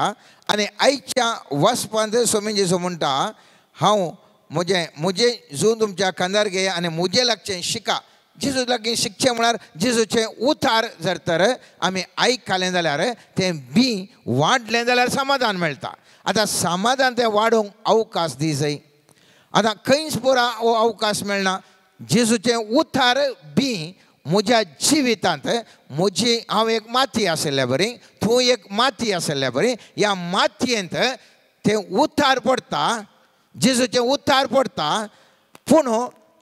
Speaker 5: आनी आयच्या वाचपांत स्वामी जेजू म्हणटा हांव म्हजें म्हजें जून तुमच्या खांदार घेया आनी म्हजें लागचें शिका. जेजू लागीं शिकचें म्हळ्यार जेजूचें उतार जर तर आमी आयकलें जाल्यार तें बी वाडलें जाल्यार समाधान मेळटा. आतां समाधान तें वाडोवंक अवकाश दी जाय. आतां खंयच पुरा हो अवकाश मेळना. जेजूचें उतार बी म्हज्या जिवितांत म्हजी हांव एक माती आशिल्ल्या बरी तूं एक माती आशिल्ल्या बरी ह्या मातयेंत तें उतार पडटा जेजूचें उतार पडटा पूण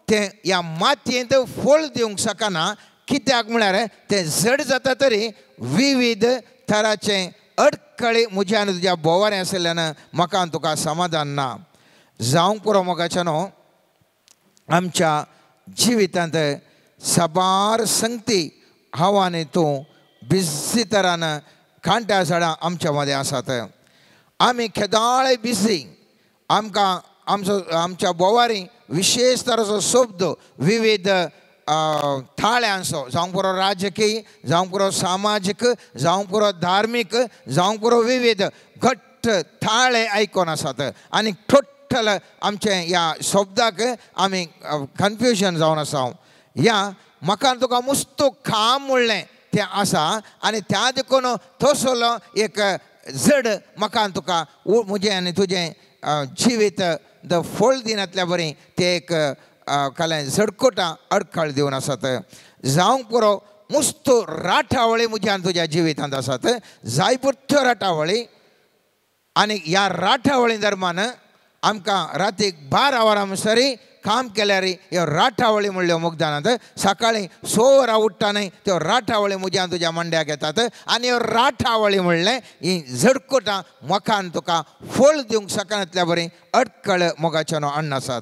Speaker 5: तें ह्या मातयेंत फळ दिवंक शकना. कित्याक म्हळ्यार तें जड जाता तरी विविध तराचे अडकळी म्हज्या आनी तुज्या भोंवारें आशिल्ल्यान म्हाका आनी तुका समाधान ना. जावंक पुरो मोगाच्यानो आमच्या जिवितांत साबार संगती हांव आनी तूं बिझी तरान कांट्या झाडां आमच्या मदें आसात. आमी केदाळय बिझी आमकां आमचो आमच्या भोंवारी विशेश तराचो शब्द विविध थाळ्यांचो जावंक पुरो राजकीय जावंक पुरो सामाजीक जावंक पुरो धार्मीक जावंक पुरो विविध घट्ट थाळे आयकोन आसात आनी टोटल आमचें ह्या शब्दाक आमी कन्फ्युजन जावन आसा. ह्या म्हाका तुका मुस्तो काम म्हणलें तें आसा आनी त्या देखून तसलो एक जड म्हाका तुका म्हजें आनी तुजें जिवीत the फळ दिनांतल्या बरी तें एक काल्यां झडकोटां अडखळ दिवन आसात. जावंक पुरो मुस्तो राठावळी म्हज्या आनी तुज्या जिवितांत आसात जायपुरत्यो राठावळी आनी ह्या राठावळी दरम्यान आमकां रातीक 12 वरां म्हणसर काम केल्यार ह्यो राठावळी म्हणल्यो मुगदानांत सकाळीं 6 वरां उठ्ठा न्हय त्यो राठावळी म्हज्या तुज्या मांड्याक येतात आनी ह्यो राठावळी म्हणलें ही झडकोटां म्हाका आनी तुका फळ दिवंक शकनातल्या बरी अडकळ मोगाच्यानो अन्न आसात.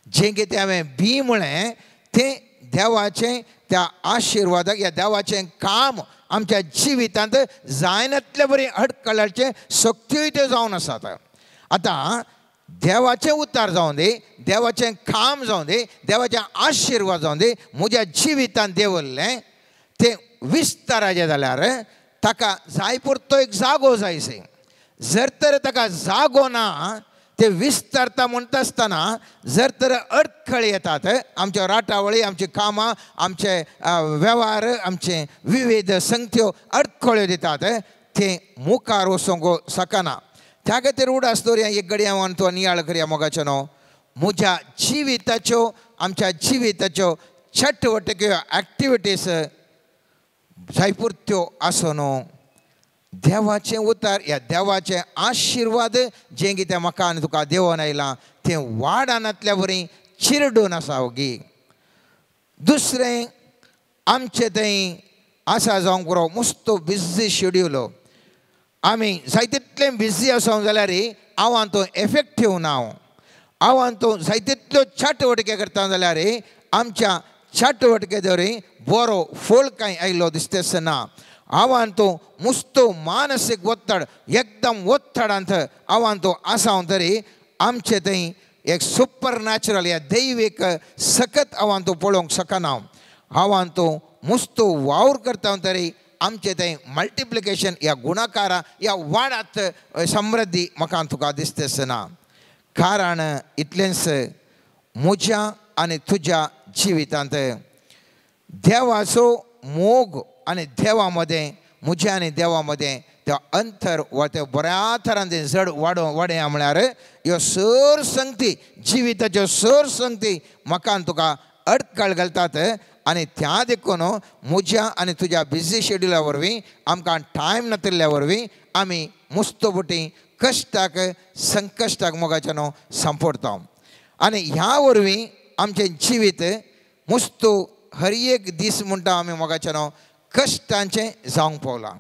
Speaker 5: जें कितें हांवें बी म्हळें तें देवाचें त्या आशिर्वादाक ह्या देवाचें काम आमच्या जिवितांत जायनातल्या बरी अडकळाचें शक्त्योय त्यो जावन आसात. आतां देवाचें उतार जावं दी देवाचें काम जावं दी देवाचें आशिर्वाद जावं दी म्हज्या जिवितांत देवरलें तें विस्ताराचें जाल्यार ताका जाय पुरतो एक जागो जाय. जर तर ताका जागो ना ते विस्तारता म्हणटा आसतना जर तर अडखळ येतात आमच्यो राटावळी आमची कामां आमचे वेव्हार आमचे विविध संगत्यो अडखळ्यो दितात ते मुखार वचूंक शकना. त्या खातीर उडास दवरया एक घडये हांव तो नियाळ करया मोगाचो न्हू म्हज्या जिविताच्यो आमच्या जिविताच्यो चटवटक्यो एक्टिविटीज जायपुरत्यो आसूं न्हू. देवाचें उतार ह्या देवाचें आशिर्वाद जें कितें म्हाका आनी तुका देवोन आयलां तें वाडानांतल्या वरी चिरडून आसा ओगी. दुसरें आमचें थंय आसा जावंक पुरो मुस्तो बिझी शेड्यूल आमी जाय तितलें बिझी आसो जाल्यार हांव तो एफेक्टीव ना. हांव तो जाय तितल्यो चटवटके करता जाल्यार आमच्या चटवटके दवरी बरो फळ कांय आयलो दिसतेच ना. आव्हान तूं मुस्तो मानसीक ಒತ್ತಡ एकदम ಒತ್ತಡಾंत आव्हान तूं आसा तरी आमचे थंय एक सुपर नॅचरल या दैवीक सकत आव्हान तूं पळोवंक शकना. आव्हान तूं मुस्तो वावर करता तरी आमचे थंय मल्टिप्लिकेशन या गुणाकारा या वाडात समृद्धी म्हाका तुका दिसतेच ना. कारण इतलेंच म्हज्या आनी तुज्या जिवितांत देवाचो मोग आनी देवा मदें म्हज्या आनी देवा मदें त्या अंतर वा ते बऱ्या थरान तें जड वाडो वाडया म्हळ्यार ह्यो सर संगती जिविताच्यो सर संगती म्हाका आनी तुका अडकळ घालतात. आनी त्या देखून म्हज्या आनी तुज्या बिजी शेड्युला वरवीं आमकां टायम नातिल्ल्या वरवीं आमी मुस्तोबटी कश्टाक संकश्टाक मोगाच्या न्हू सांपडटा. आनी ह्या वरवीं आमचें जिवीत मुस्तू हर एक दीस म्हणटा आमी मोगाच्या न्हू कश्टांचें जावंक पावलां.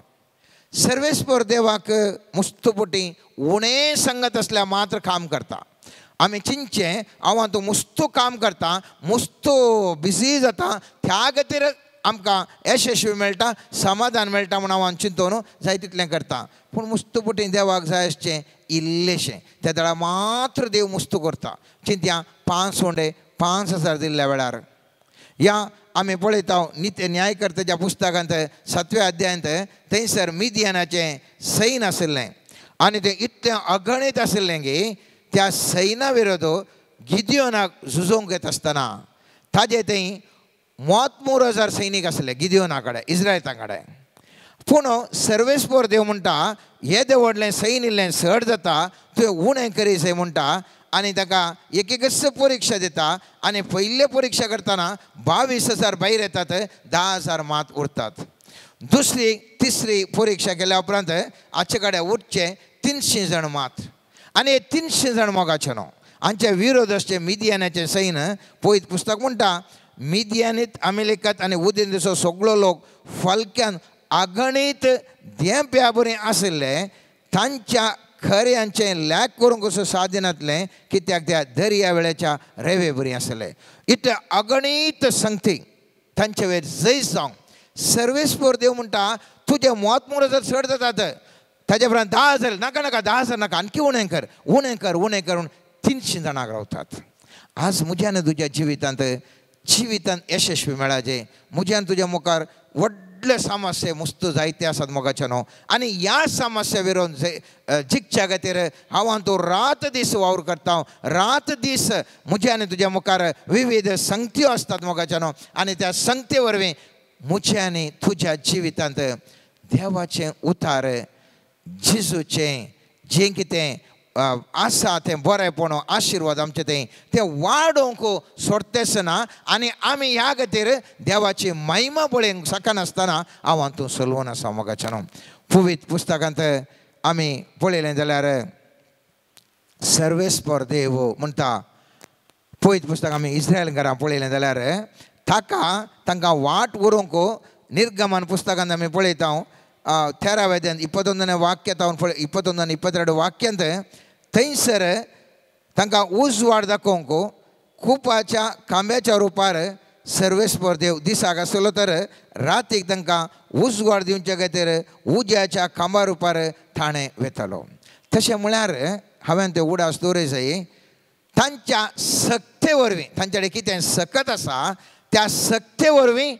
Speaker 5: सर्वेस्पर देवाक मुस्तुपोटी उणें संगत आसल्यार मात्र काम करता. आमी चिंतचें हांव तूं मुस्तू काम करता मुस्तू बिजी जाता त्या खातीर आमकां यशस्वी मेळटा समाधान मेळटा म्हूण हांव चिंतून जाय तितलें करता. पूण मुस्तुपोटी देवाक जाय आसचें इल्लेशें त्या वेळार मात्र देव मुस्तू करता. चिंतया 5 उंडे 5,000 दिल्ल्या वेळार या आमी पळयता नित्य न्यायकर्त्याच्या पुस्तकांत 7व्या अध्यायांत थंयसर मिदियानाचें सैन आशिल्लें आनी तें इतलें अगणीत आशिल्लें की त्या सैना विरोध गिदियोनाक झुजोवंक येत आसतना ताजे थंय 33,000 सैनीक आसले गिदियोना कडेन इस्रायलां कडेन. पूण सर्वेस्पर देव म्हणटा येदें व्हडलें सैन इल्लें चड जाता तुवें उणें करी जाय म्हणटा आनी ताका एक एकच परिक्षा दिता. आनी पयले परिक्षा करतना 22,000 भायर येतात 10,000 मात उरतात. दुसरी तिसरी परिक्षा केल्या उपरांत हाचे कडेन उरचे 300 जाण मात. आनी हे 300 जाण मोगाचे न्हू हांचे विरोध आसचे मिदियानाचें सैन. पयत पुस्तक म्हणटा मिदियानीत अमेरिकात आनी उदेंतेचो सगळो लोक फालक्यान अगणीत धेंप्या बरी आशिल्ले तांच्या खऱ्यांचें लॅक करूंक कसो सादिनातलें कित्याक त्या दर्या वेळेच्या रेवे बरी आसले. इतले अगणीत संगती तांचे वयर जैत जावंक सर्वेस्पर देव म्हणटा तुजें मोत मोर जर चड जातात ताजे उपरांत 10,000 नाका नाका 10,000 नाका आणखी उणें कर उणें कर उणें करून 300 जाणांक रावतात. आज म्हज्या आनी तुज्या जिवितांत जिवितांत यशस्वी मेळाचें म्हज्या आनी तुज्या मुखार व्हडले समस्या मुस्तू जायते आसात मोगाच्या न्हू. आनी ह्या समस्या विरोध जिखच्या खातीर हांव तूं रात दीस वावर करता. रात दीस म्हज्या आनी तुज्या मुखार विविध संगत्यो आसतात मोगाच्या न्हू. आनी त्या संगते वरवीं म्हज्या आनी तुज्या जिवितांत देवाचें उतार जेजूचें जें कितें आसा तें बरेंपण आशिर्वाद आमचें तें तें वाडोवंक सोडतेच ना. आनी आमी ह्या खातीर देवाची महिमा पळोवंक शकनासतना हांव तूं सलवून आसा मोगाच्या न्हू. पवित्र पुस्तकांत आमी पळयलें जाल्यार सर्वेस्पर देव म्हणटा पवित्र पुस्तक आमी इस्रायल घरां पळयलें जाल्यार ताका तांकां वाट व्हरूंक निर्गमन पुस्तकांत आमी पळयता 13 21 ವಾಕ್ಯ ತಾವು 21 22 ವಾಕ್ಯ ಅಂತ थंयसर तांकां उजवाड दाखोवंक कुपाच्या खांब्याच्या रुपार सर्वेस्पर देव दिसाक आसलो तर रातीक तांकां उजवाड दिवचे खातीर उज्याच्या खांबा रुपार ठाणे वेतालो. तशें म्हळ्यार हांवें ते उडास दवरय जाय तांच्या सक्ते वरवीं तांचे कडेन कितें सकत आसा त्या सक्ते वरवीं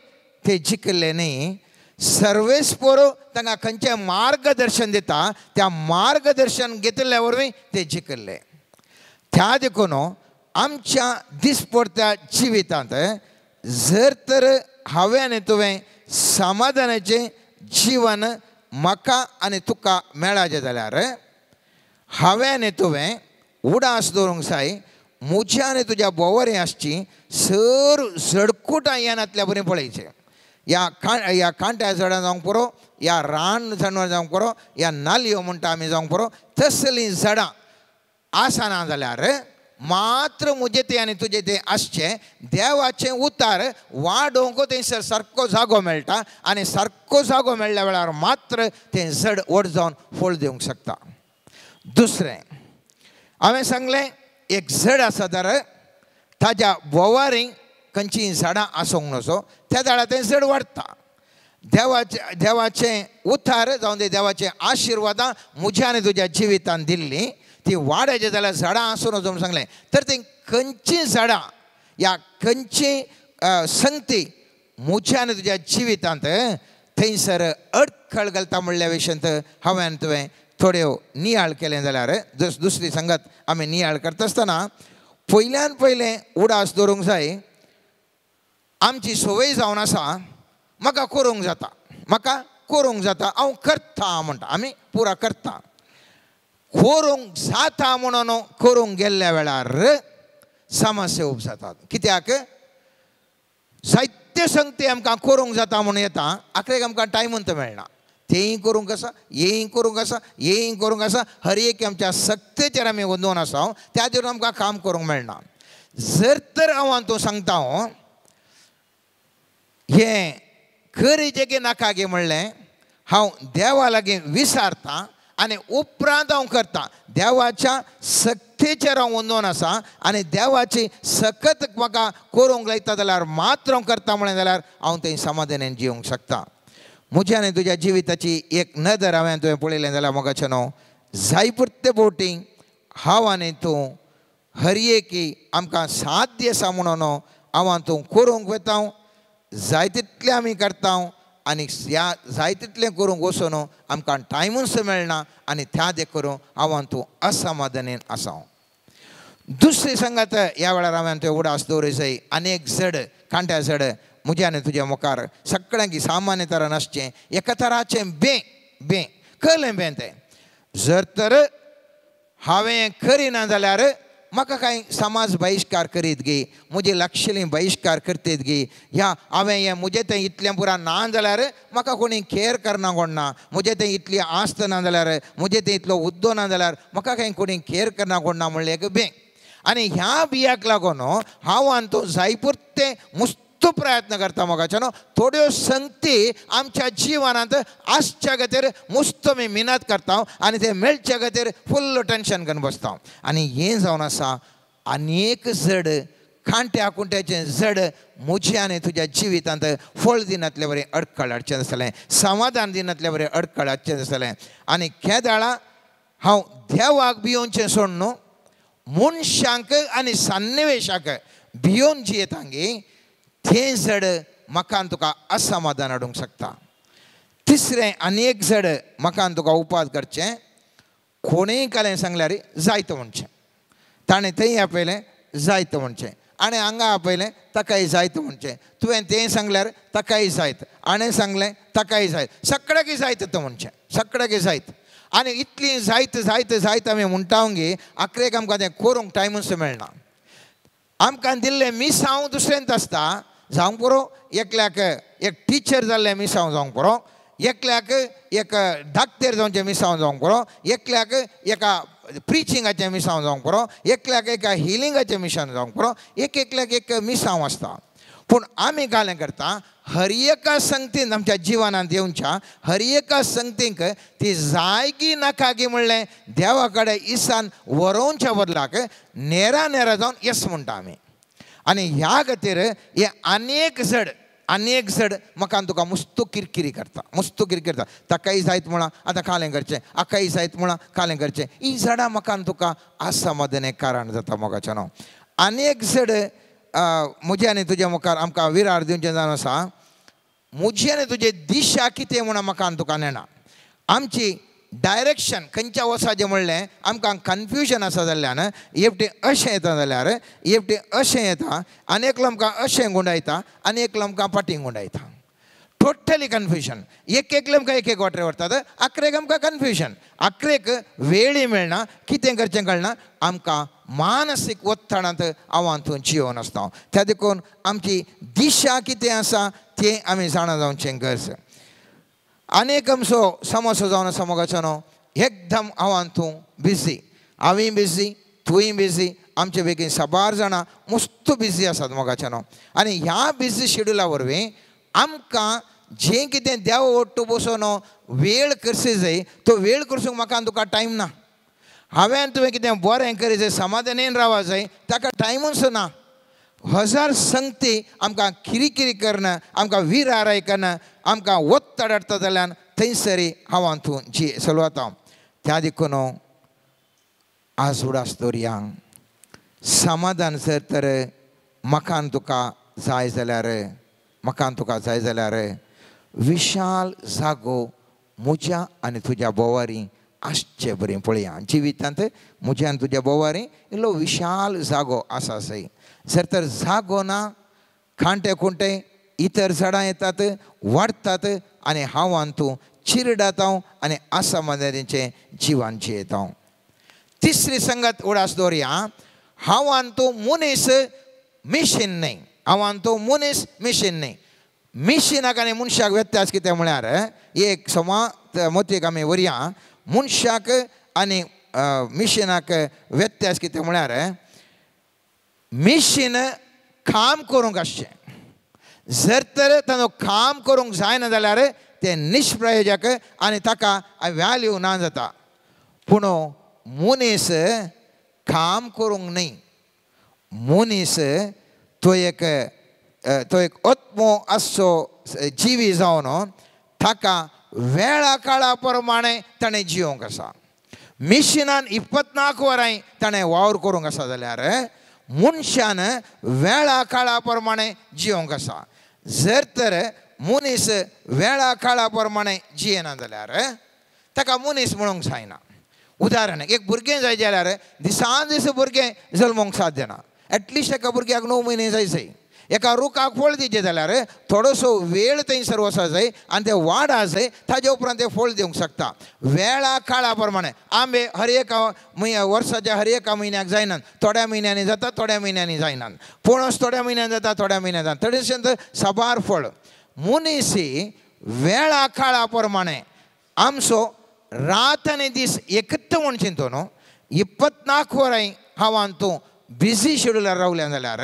Speaker 5: ते जिखले न्ही. सर्वेस्पर तांकां खंयचें मार्गदर्शन दिता त्या मार्गदर्शन घेतिल्ल्या वरवीं ते जिखले. त्या देखून आमच्या दिसपडत्या जिवितांत जर तर हांवें आनी तुवें समाधानाचें जीवन म्हाका आनी तुका मेळाचें जाल्यार हांवें आनी तुवें उडास दवरूंक जाय म्हज्या आनी तुज्या भोंवरी आसची सर झडकुटां येनातल्या बरी पळयचें. ह्या कांट्या झाडां जावंक पुरो ह्या रान जानवर जावंक पुरो ह्या नालयो म्हणटा आमी जावंक पुरो तसलीं झाडां आसना जाल्यार मात्र म्हजें तें आनी तुजें तें आसचें देवाचें उतार वाडोवंक थंयसर सारको जागो मेळटा आनी सारको जागो मेळ्ळ्या वेळार मात्र तें झड व्हड जावन फळ दिवंक शकता. दुसरें हांवें सांगलें एक झड आसा तर ताज्या भोंवारी खंयचीं झाडां आसूंक नजो त्या झाडां तें झड वाडटा. देवाचे देवाचें उतार जावन ते देवाचे आशिर्वादां म्हज्या आनी तुज्या जिवितान दिल्ली ती वाड्याचें जाल्यार झाडां आसूं नजो म्हूण सांगलें. तर ती खंयचीं झाडां या खंयची संगती म्हज्या आनी तुज्या जिवितांत थंयसर अडखळ घालता म्हणल्या विशयांत हांवें तुवें थोड्यो नियाळ केलें जाल्यार दुसरी संगत आमी नियाळ करता आसतना पयल्यान पयलें उडास दवरूंक जाय. आमची संवय जावन आसा म्हाका करूंक जाता, म्हाका करूंक जाता, हांव करता म्हणटा, आमी पुरा करता. करूंक जाता म्हणून करूंक गेल्ल्या वेळार समस्या उब जातात. कित्याक जायते संगती आमकां करूंक जाता म्हणून येता, आखरेक आमकां टायमून मेळना. तेंय करूंक आसा, हेंय करूंक आसा, हेंय करूंक आसा, हर एक आमच्या सक्तेचेर आमी गोंदोवन आसा, त्या खातीर आमकां काम करूंक मेळना. जर तर हांव तूं सांगता हांव हें करीचें की नाका गे म्हणलें हांव देवा लागीं विसारतां आनी उपरांत हांव करतां. देवाच्या सक्तेचेर हांव वंदोवन आसा आनी देवाची सकत म्हाका करूंक लायता जाल्यार मात्र हांव करता म्हणलें जाल्यार हांव थंय समाधानान जिवंक शकता. म्हज्या आनी तुज्या जिविताची एक नदर हांवें तुवें पळयलें जाल्यार मोगाचें न्हू जाय पुरते बोटी हांव आनी तूं हर एकी आमकां साध्य आसा म्हणून हांव आनी तूं करूंक वता, जाय तितलें आमी करता आनी ह्या जाय तितलें करूंक वचून आमकां टायमूच मेळना आनी त्या देखून हांव आनी तूं असमाधानेन आसा. दुसरी संगत ह्या वेळार हांवें तुवें उडास दवरूंक जाय. आनी एक झड कांट्या झड म्हज्या आनी तुज्या मुखार सगळ्यांक सामान्य तरान आसचें एका तराचें बें बें कळ्ळें बें तें जर तर हांवें करिना जाल्यार म्हाका कांय समाज बहिश्कार करीत गी, म्हजी लक्षली बहिश्कार करतीत गी, ह्या हांवें हें म्हजें तें इतलें पुरा ना जाल्यार म्हाका कोणी केअर करना कोण ना, म्हजें तें इतली आस्त ना जाल्यार, म्हजें तें इतलो हुद्दो ना जाल्यार म्हाका कांय कोणी केअर करना कोण ना म्हणलें एक बें. आनी ह्या बियाक लागून हांव आनी तूं जाय पुरतें मुस्त प्रयत्न करता मोगाचें न्हू. थोड्यो संगती आमच्या जिवनांत आसच्या खातीर मुस्त आमी मिनत करता आनी ते मेळच्या खातीर फुल्ल टेंशन घेवन बसता. आनी हें जावन आसा आनी एक जड कांट्या कुंट्याचें जड म्हज्या आनी तुज्या जिवितांत फळ दिनातले बरें अडखळ हाडचें आसतलें, समाधान दिनातले बरें अडखळ हाडचें आसतलें. आनी केदाळा हांव देवाक भियोवचें सोड न्हू, मनशांक आनी सन्निवेशाक भियोवन जियेता गे तें जड म्हाका तुका असमाधान हाडूंक शकता. तिसरें आनी एक जड म्हाका तुका उपास करचें, कोणेय कालें सांगल्यार जायत म्हणचें, ताणें थंय आपयलें जायत म्हणचें, आनी हांगा आपयलें ताकाय जायत म्हणचें, तुवें तें सांगल्यार ताकाय जायत, आणे सांगलें ताकाय जायत, सगळ्याकय जायत तो म्हणचें, सगळ्याकय जायत. आनी इतलीं जायत जायत जायत आमी म्हणटा गे आखरेक आमकां तें करूंक टायमूच मेळना. आमकां दिल्लें मिसांव दुसऱ्यांत आसता जावंक पुरो, एकल्याक एक टिचर जाल्लें मिसांव जावंक पुरो, एकल्याक एक डाक्टर जावचें मिसांव जावंक पुरो, एकल्याक एका प्रिचिंगाचें मिसांव जावंक पुरो, एकल्याक एका हिलिंगाचें मिशन जावंक पुरो, एक एकल्याक एक मिसांव आसता. पूण आमी कालें करता हर एका संगतीन आमच्या जिवनांत येवच्या हर एका संगतीक ती जायगी नाका गी म्हणलें देवा कडेन इसान वरोवच्या बदलाक नेरा नेरा जावन येस म्हणटा आमी. आनी ह्या खातीर हे आनी एक जड म्हाका तुका मुस्तू किरकिरी करता, मुस्तू किरकिरी करता. ताकाय जायत म्हळां आतां कालें करचें, हाकाय जायत म्हळां कालें करचें. ही जडां म्हाका तुका असमाधान कारण जाता मोगाचें न्हू. आनी एक जड म्हज्या आनी तुज्या मुखार आमकां विरार दिवचें जावन आसा, म्हजी आनी तुजी दिशा कितें म्हणून म्हाका आनी तुका नेणा. आमची डायरेक्शन खंयच्या वसाचें म्हणलें आमकां कन्फ्युजन आसा जाल्ल्यान एकटें अशें येता जाल्यार एकटें अशें येता आनी एकलो आमकां अशें गुंडायता आनी एकलो आमकां फाटीं गुंडायता. Totally confusion. एक एकले आमकां एक एक वाटेर व्हरतात, आखरेक आमकां कन्फ्युजन, आखरेक वेळी मेळना, कितें करचें कळना, आमकां मानसीक ओत्तडांत हांव तूं जियोवन आसता. त्या देखून आमची दिशा कितें आसा तें आमी जाणा जावचें गरज. आनी एक आमचो समोसो जावन आसा मोगाचो न्हू, एकदम हांव तूं बिजी, हांवूय बिजी, तूंय बिजी, आमचे बेगीन साबार जाणां मुस्त बिजी आसात मोगाचें न्हू. आनी ह्या बिजी शेड्युला वरवीं आमकां जें कितें देव ओट्टू बसून वेळ करसी जाय तो वेळ करसूंक म्हाका तुका टायम ना. हांवें तुवें कितें बरें करी जाय, समाधानेन रावा जाय, ताका टायमूच ना. हजार संगती आमकां किरिकिरी करना, आमकां विराराय करना, आमकां ओत्तड हाडटा जाल्यार थंयसरी हांव तूं जी चलवता. त्या देखून आज उडास दवरया समाधान जर तर म्हाका तुका जाय जाल्यार, म्हाका तुका जाय जाल्यार विशाल जागो म्हज्या आनी तुज्या बोवारी आसचे बरें पळया. जिवितांत म्हज्या आनी तुज्या बोवारी इल्लो विशाल जागो आसा सय. जर तर जागो ना, कांटे खुंटे इतर झाडां येतात, वाडटात आनी हांव आनी तूं चिरडात आनी असमाधानाचें जिवन जियेता. तिसरी संगत उडास दवरया, हांव आनी तूं मनीस मिशीन न्हय. हांव आनी तूं मनीस मिशीन न्हय. मिशिनाक आनी मनशाक व्यत्यास कितें म्हळ्यार एक समा मोतीक आमी व्हरया. मनशाक आनी मिशिनाक व्यत्यास कितें म्हळ्यार मिशीन काम करूंक आसचें. जर तर तांचो काम करूंक जायना जाल्यार तें निष्प्रयोजक आनी ताका व्हॅल्यू ना जाता. पूण मनीस काम करूंक न्हय, मनीस तो एक आत्मो आसचो जिवी जावन ताका वेळा काळा प्रमाणे ताणें जियोंक आसा. मिशिनान 24 वरां ताणें वावर करूंक आसा जाल्यार मनशान वेळा काळा प्रमाणे जियोंक आसा. जर तर मनीस वेळा काळा प्रमाणे जियेना जाल्यार ताका मनीस म्हणूंक जायना. उदाहरण, एक भुरगें जाय जाल्यार दिसान दीस भुरगें जल्मूंक साध्य ना. एटलिस्ट एका भुरग्याक 9 म्हयने जाय जाय. एका रुखाक फळ दिवचें जाल्यार थोडोसो वेळ थंयसर वचो जाय आनी ते वाड आसा ताजे उपरांत ते फळ दिवंक शकता. वेळा काळा प्रमाणे आंबे हर एका वर्साच्या हर एका म्हयन्याक जायनात, थोड्या म्हयन्यांनी जाता, थोड्या म्हयन्यांनी जायनात. पणस थोड्या म्हयन्यान जाता, थोड्या म्हयन्यान जाता. तशेंच साबार फळ. मनीस वेळा काळा प्रमाणे आमचो रात आनी दीस एकत्र म्हूण चिंतो न्हू. 24 वरां हांव आनी तूं बिजी शेड्युलार रावल्या जाल्यार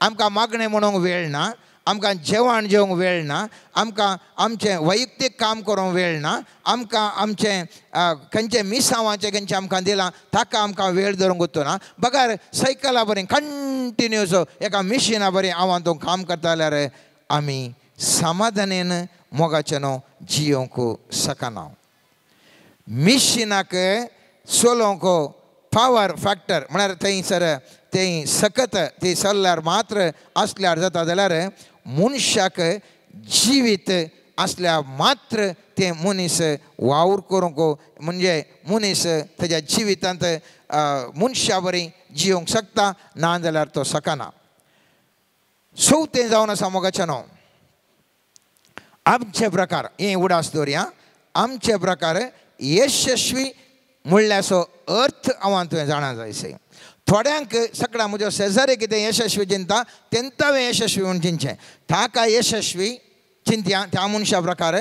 Speaker 5: आमकां मागणें म्हणूंक वेळ ना, आमकां जेवण जेवंक वेळ ना, आमकां आमचें वैयक्तीक काम करूंक वेळ ना, आमकां आमचें खंयचें मिसांवाचें खंयचें आमकां दिलां ताका आमकां वेळ धरूंक उरतो ना. बगर सायकला बरें कंटिन्यूस एका मिशिना बरें हांव आनी तूं काम करता जाल्यार आमी समाधानेन मोगाचें न्हू जियोंक शकना. मिशिनाक चलोवंक पावर फॅक्टर म्हळ्यार थंयसर तें सकत ती चल्ल्यार मात्र आसल्यार जाता जाल्यार मनशाक जिवीत आसल्यार मात्र तें मनीस वावर करूंक म्हणजे मनीस ताज्या जिवितांत मनशा बरी जियोंक शकता, ना जाल्यार तो शकना. चवथें जावन आसा मोगाचें न्हू आमचे प्रकार हें उडास दवरया. आमचे प्रकार यशस्वी म्हणल्याचो अर्थ हांव तुवें जाणा जाय. थोड्यांक सगळ्या म्हज्या शेजारी कितें यशस्वी चिंता तेंकां हांवें यशस्वी म्हूण चिंतचें. ताका यशस्वी चिंतया त्या मनशा प्रकार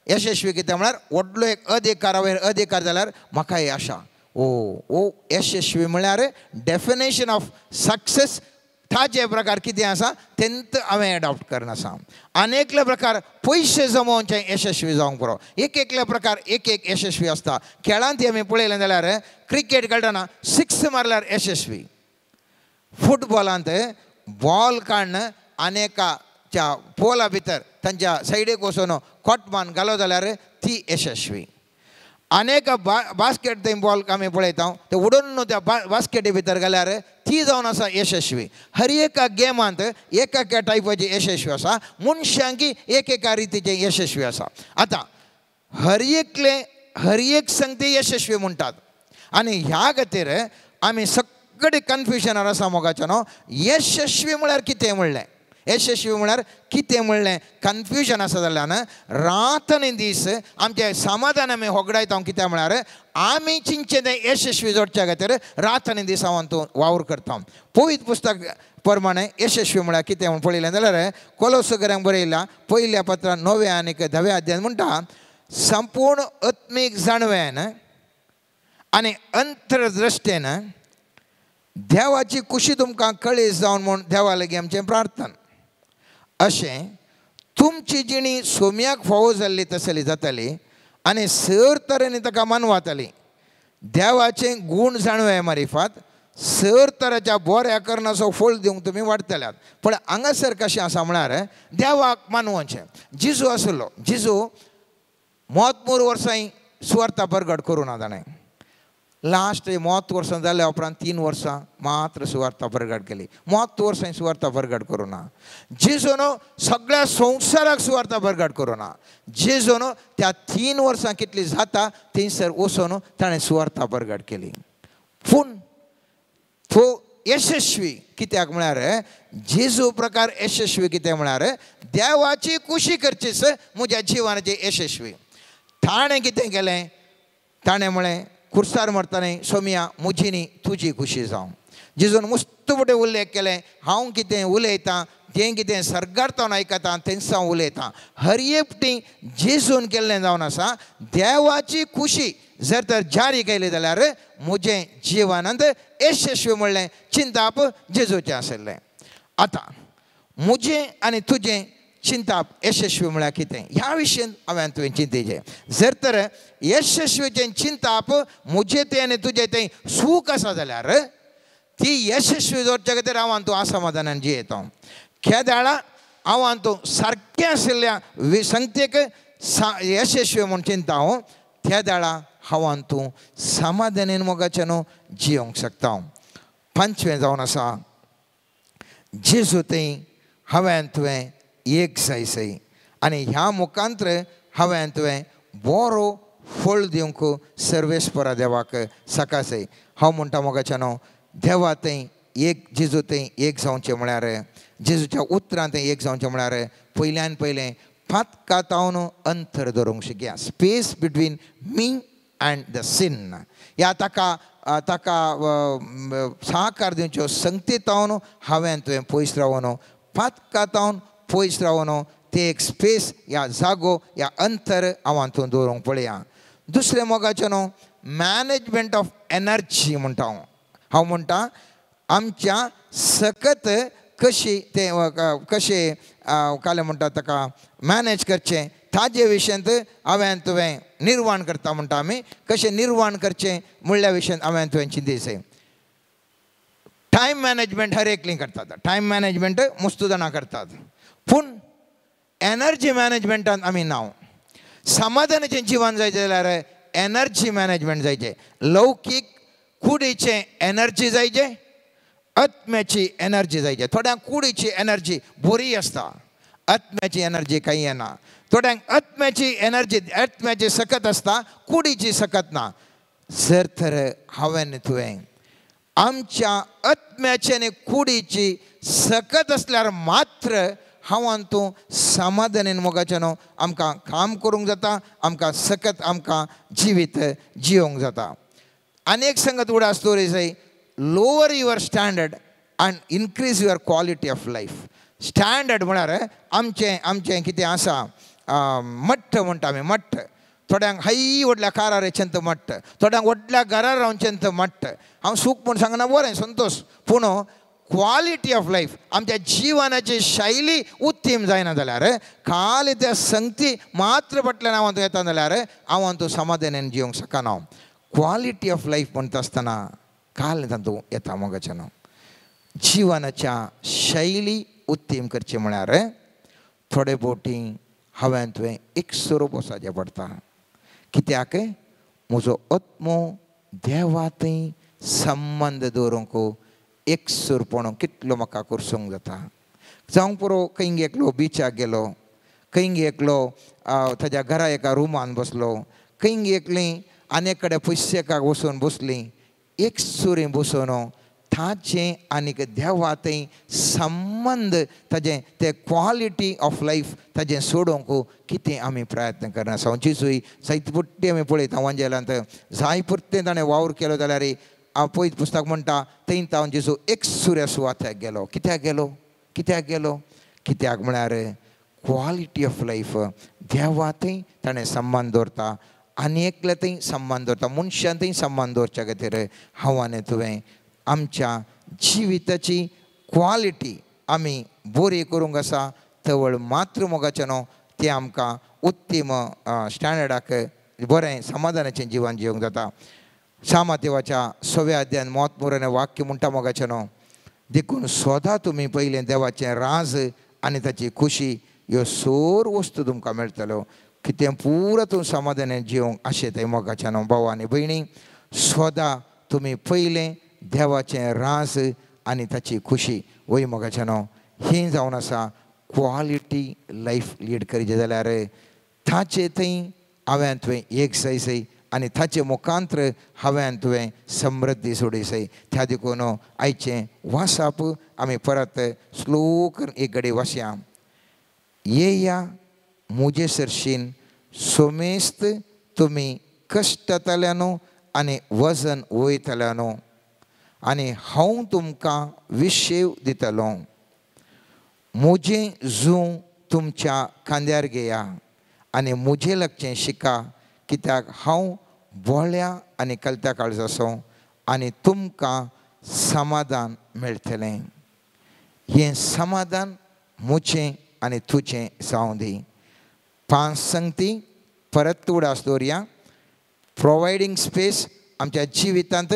Speaker 5: यशस्वी कितें म्हळ्यार व्हडलो एक अधिकारा वयर अधिकार जाल्यार म्हाका ही आशा. ओ ओ यशस्वी म्हळ्यार डेफिनेशन ऑफ सक्सेस ताजे प्रकार कितें आसा तेंत हांवें एडॉप्ट करना आसा. आनी एकले प्रकार पयशे जमोवचे यशस्वी जावंक पुरो. एक एकले प्रकार एक एक यशस्वी आसता. खेळांत आमी पळयलें जाल्यार क्रिकेट खेळटना 6 मारल्यार यशस्वी, फुटबॉलांत बॉल काडून आनी एका पोला भितर तांच्या सायडीक वचून कोटमान घालो जाल्यार ती यशस्वी. आनी एका बास्केट थंय बॉल आमी पळयता ते उडून त्या बास्केटी भितर घाल्यार ती जावन आसा यशस्वी. हर एका गेमांत एका एका टायपाची यशस्वी आसा. मनशांकी एक एका रितीचे यशस्वी आसा. आतां हर एकले हर एक संगती यशस्वी म्हणटात आनी ह्या खातीर आमी सगळे कन्फ्युजनार आसा मोगाचें न्हू. यशस्वी म्हळ्यार कितें म्हणलें, यशस्वी म्हळ्यार कितें म्हणलें कन्फ्युजन आसा जाल्ल्यान रात आनी दीस आमचें समाधान आमी होगडायता. कित्याक म्हळ्यार आमी चिंतचें तें यशस्वी जोडच्या खातीर रात आनी दीस हांव तूं वावर करता. पवित्र पुस्तक प्रमाणे यशस्वी म्हळ्यार कितें म्हूण पळयलें जाल्यार कोलोसकरांक बरयल्या पयल्या पत्रान 9व्या आनी 10व्या अध्यायान म्हणटा संपूर्ण आत्मीक जाणव्यान आनी अंतर्दृश्टेन देवाची कुशी तुमकां कळीस जावन म्हूण देवा लागीं आमचें प्रार्थना. अशें तुमची जिणी सोम्याक फावो जाल्ली तसली जाताली आनी सर तरेन ताका मानवाताली. देवाचे गूण जाणवे मारिफात सर तराच्या बऱ्या करणाचो फळ दिवंक तुमी वाडटल्यात. पूण हांगासर कशें आसा म्हळ्यार देवाक मानवचें. जेजू आसलो, जेजू 33 वर्सां सुवार्ता परगट करूं ना ताणें. लास्ट 30 वर्सां जाल्या उपरांत 3 वर्सां मात्र सुवार्ता परगट केली. 30 वर्सां सुवार्ता परगट करूं ना. जेजून सगळ्या संवसाराक सुवार्ता परगट करूं ना. जेजून त्या 3 वर्सां कितली जाता थंयसर वचून ताणें सुवार्ता परगट केली. पूण तो यशस्वी कित्याक म्हळ्यार जेजू प्रकार यशस्वी कितें म्हळ्यार देवाची कुशी करचीच म्हज्या जिवनाची यशस्वी. ताणें कितें केलें, ताणें म्हळें कुर्सार मरतालें सोमिया म्हजी न्ही तुजी खुशी जावं. जेजून मस्त फुडें उल्लेख केलें, हांव कितें उलयतां तें कितें सर्गार आयकता तेंच हांव उलयतां. हर एकटी जेजून केल्लें जावन आसा देवाची खुशी जर तर जारी केली जाल्यार म्हजें जिवनांत यशस्वी म्हणलें चिंताप जेजूचें आशिल्लें. आतां म्हजें आनी तुजें चिंताप यशस्वी म्हळ्यार कितें ह्या विशयान हांवें तुवें चिंतेचें. जर तर यशस्वीचें चिंताप म्हजें तें आनी तुजें तें सूख आसा जाल्यार ती यशस्वी दवरच्या खातीर हांव तूं असमाधानान जियेता. केदाळा हांव तूं सारकें आशिल्ल्या संगतेक यशस्वी म्हूण चिंता हांव त्या दाळा हांव तूं समाधानेन मोगाचें न्हू जियोंक शकता. 5वें जावन आसा जेजू थंय हांवें तुवें एक जाय सय आनी ह्या मुखांत्र हांवें तुवें बरो फळ दिवंक सर्वेस्परा देवाक सकासय. हांव म्हणटा मोगाचें न्हू देवा थंय एक जेजू थंय एक जावचें म्हळ्यार जेजूच्या उतरां थंय एक जावचें म्हळ्यार पयल्यान पयलें पातकातावन अंतर दवरूंक शिकया. Space between me and the sin ह्या ताका ताका सहकार दिवच्यो संगतीतावन हांवें तुवें पयस रावन पातकातावन पयस रावन ते एक स्पेस ह्या जागो ह्या अंतर हांव तूं दवरूंक पळया. दुसरें मोगाचें न्हू मॅनेजमेंट ऑफ एनर्जी म्हणटा हांव. हांव म्हणटा आमच्या सकत कशी तें कशें कालें म्हणटा ताका मॅनेज करचें ताजे विशयांत हांवें तुवें निर्वाण करता म्हणटा आमी कशें निर्वाण करचें म्हणल्या विशयांत हांवें तुवें चिंतेचें. टायम मॅनेजमेंट हर एकलीं करतात, टायम मॅनेजमेंट मस्त जाणां करतात, पूण एनर्जी मॅनेजमेंटान आमी ना. समाधानाचें जिवन जायचें जाल्यार एनर्जी मॅनेजमेंट जायचें. लौकीक कुडीचें एनर्जी जायचें, आत्म्याची एनर्जी जायचे. थोड्यांक कुडीची एनर्जी बरी आसता, आत्म्याची एनर्जी कांय येना. थोड्यांक आत्म्याची एनर्जी आत्म्याची सकत आसता, कुडीची सकत ना. जर तर हांवें तुवें आमच्या आत्म्याची आनी कुडीची सकत आसल्यार मात्र हांव तूं समाधानेन मोगाचें न्हू आमकां काम करूंक जाता, आमकां सकत आमकां जिवीत जियोंक जाता. आनी एक संगत उडा स्टोरी जाय, lower your standard and increase your quality of life. Standard म्हळ्यार आमचें आमचें कितें आसा मट्ट म्हणटा आमी मट्ट. थोड्यांक हाय व्हडल्या कारार येचें तो मट्ट, थोड्यांक व्हडल्या घरार रावचें तो मट्ट. हांव सूख म्हूण सांगना, बरें संतोश, पूण क्वॉलिटी ऑफ लायफ आमच्या जिवनाची शैली उत्तीम जायना जाल्यार खाली त्या संगती मात्र फाटल्यान हांव तूं येता जाल्यार हांव तूं समाधानान जिवंक शकना. क्वॉलिटी ऑफ लायफ म्हणटा आसतना काल तातूंत येता मोगाचें न्हू. जिवनाच्या शैली उत्तीम करची म्हळ्यार थोडे बोटी हांवें तुवें एक स्वरूप वचपाचें पडटा. कित्याक म्हजो आत्मो देवा थंय संबंद दवरूंक एक सुरपण कितलो म्हाका करसूंक जाता. जावंक पुरो खंय एकलो बिचाक गेलो, खंय एकलो ताज्या घरा एका रुमान बसलो, खंय एकली आनी एक कडेन पयशेकाक वचून बसली, एक सुरी बसून ताचें आनीक देवा थंय संबंद ताजें ते क्वॉलिटी ऑफ लायफ ताजें सोडोवंक कितें आमी प्रयत्न करना. जेजूय जायते पुरतें आमी पळयता वांजेलांत जाय पुरतें ताणें वावर केलो जाल्यार हांव पळयत पुस्तक म्हणटा थंय तावन जेजू एक सुऱ्या सुवातेक गेलो. कित्याक गेलो, कित्याक गेलो, कित्याक म्हळ्यार क्वॉलिटी ऑफ लायफ देवा थंय ताणें संबंद दवरता आनी एकल्या थंय संबंद दवरता, मनशां थंय संबंद दवरच्या खातीर हांव आनी तुवें आमच्या जिविताची क्वॉलिटी आमी बरी करूंक आसा. तवळ मात्र मोगाचें न्हू तें आमकां उत्तीम स्टँडर्डाक बरें समाधानाचें जिवन जिवंक जाता. सामादेवाच्या सव्या अध्यायान मोत मोराने वाक्य म्हणटा मोगाचें न्हू, देखून स्वता तुमी पयलें देवाचें राज आनी ताची खुशी ह्यो सोर वस्तू तुमकां मेळटल्यो. कितें पुरो तूं समाधानान जिवंक अशें तें मोगाचें न्हू. भाव आनी भयणी, स्वता तुमी पयलें देवाचें राज आनी ताची खुशी वय मोगाचें न्हू. हें जावन आसा क्वॉलिटी लायफ लीड करीत जाल्यार ताचे थंय हांवें तुवें एक सय सय आनी ताचे मुखांत्र हांवें तुवें समृद्धी सोडी सय. त्या देखून आयचें वासाप आमी परत स्लो करून एक घडी वासया. येया म्हजे सरशीन सोमेस्त तुमी कश्टतल्या न्हू आनी वजन वयतल्या न्हू, आनी हांव तुमकां विशेव दितलो. म्हजें जूं तुमच्या खांद्यार घेया आनी म्हजें लागचें शिका, कित्याक हांव बोळ्या आनी कलत्या काळजाचो आनी तुमकां समाधान मेळटलें. हें समाधान म्हजें आनी तुजें जावं दी. पांच संगती परत उडास दवरया. प्रोवायडींग स्पेस आमच्या जिवितांत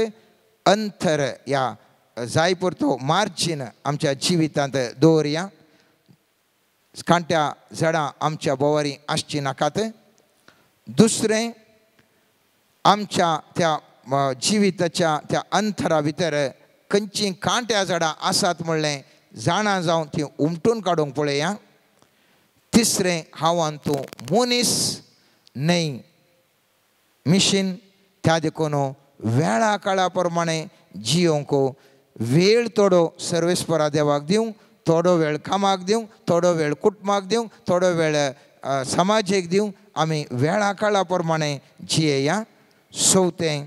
Speaker 5: अंतर ह्या जाय पुरतो मार्जीन आमच्या जिवितांत दवरया. कांट्या झाडां आमच्या भोंवारी आसचीं नाकात. दुसरें, आमच्या त्या जिविताच्या त्या अंतरा भितर खंयचीं कांट्या झाडां आसात म्हणलें जाणा जावन ती उमटून काडूंक पळया. तिसरें, हांव तूं मनीस न्हय मिशीन, त्या देखून वेळा काळा प्रमाणे जियोंक वेळ थोडो सर्वेस्परा देवाक दिवंक, थोडो वेळ कामाक दिवंक, थोडो वेळ कुटुंबाक दिवंक, थोडो वेळ समाजेक दिवंक, आमी वेळा काळा प्रमाणे जियेया. चवथें,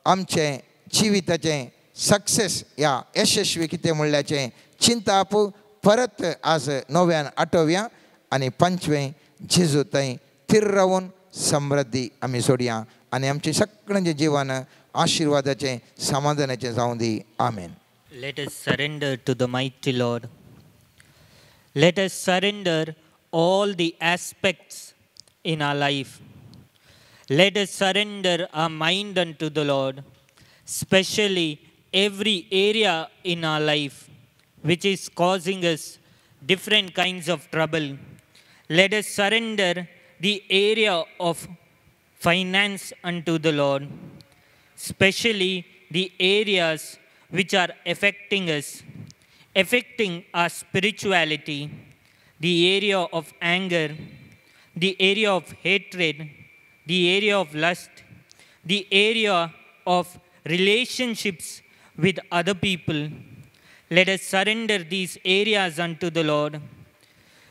Speaker 5: आमचें जिविताचें सक्सेस ह्या यशस्वी कितें म्हणल्याचें चिंताप परत आज नव्यान आठोवया. आनी पांचवें, जेजू थंय थीर रावन समृद्धी आमी सोडया आनी आमचें सगळ्यांचें जिवन आशिर्वादाचें समाधानाचें जावं दी. आमेन.
Speaker 6: Let us surrender to the mighty Lord. Let us surrender all the aspects in our life. Let us surrender our mind unto the Lord, especially every area in our life which is causing us different kinds of trouble. Let us surrender the area of finance unto the Lord, especially the areas which are affecting us, affecting our spirituality, the area of anger, the area of hatred, the area of lust, the area of relationships with other people. Let us surrender these areas unto the Lord.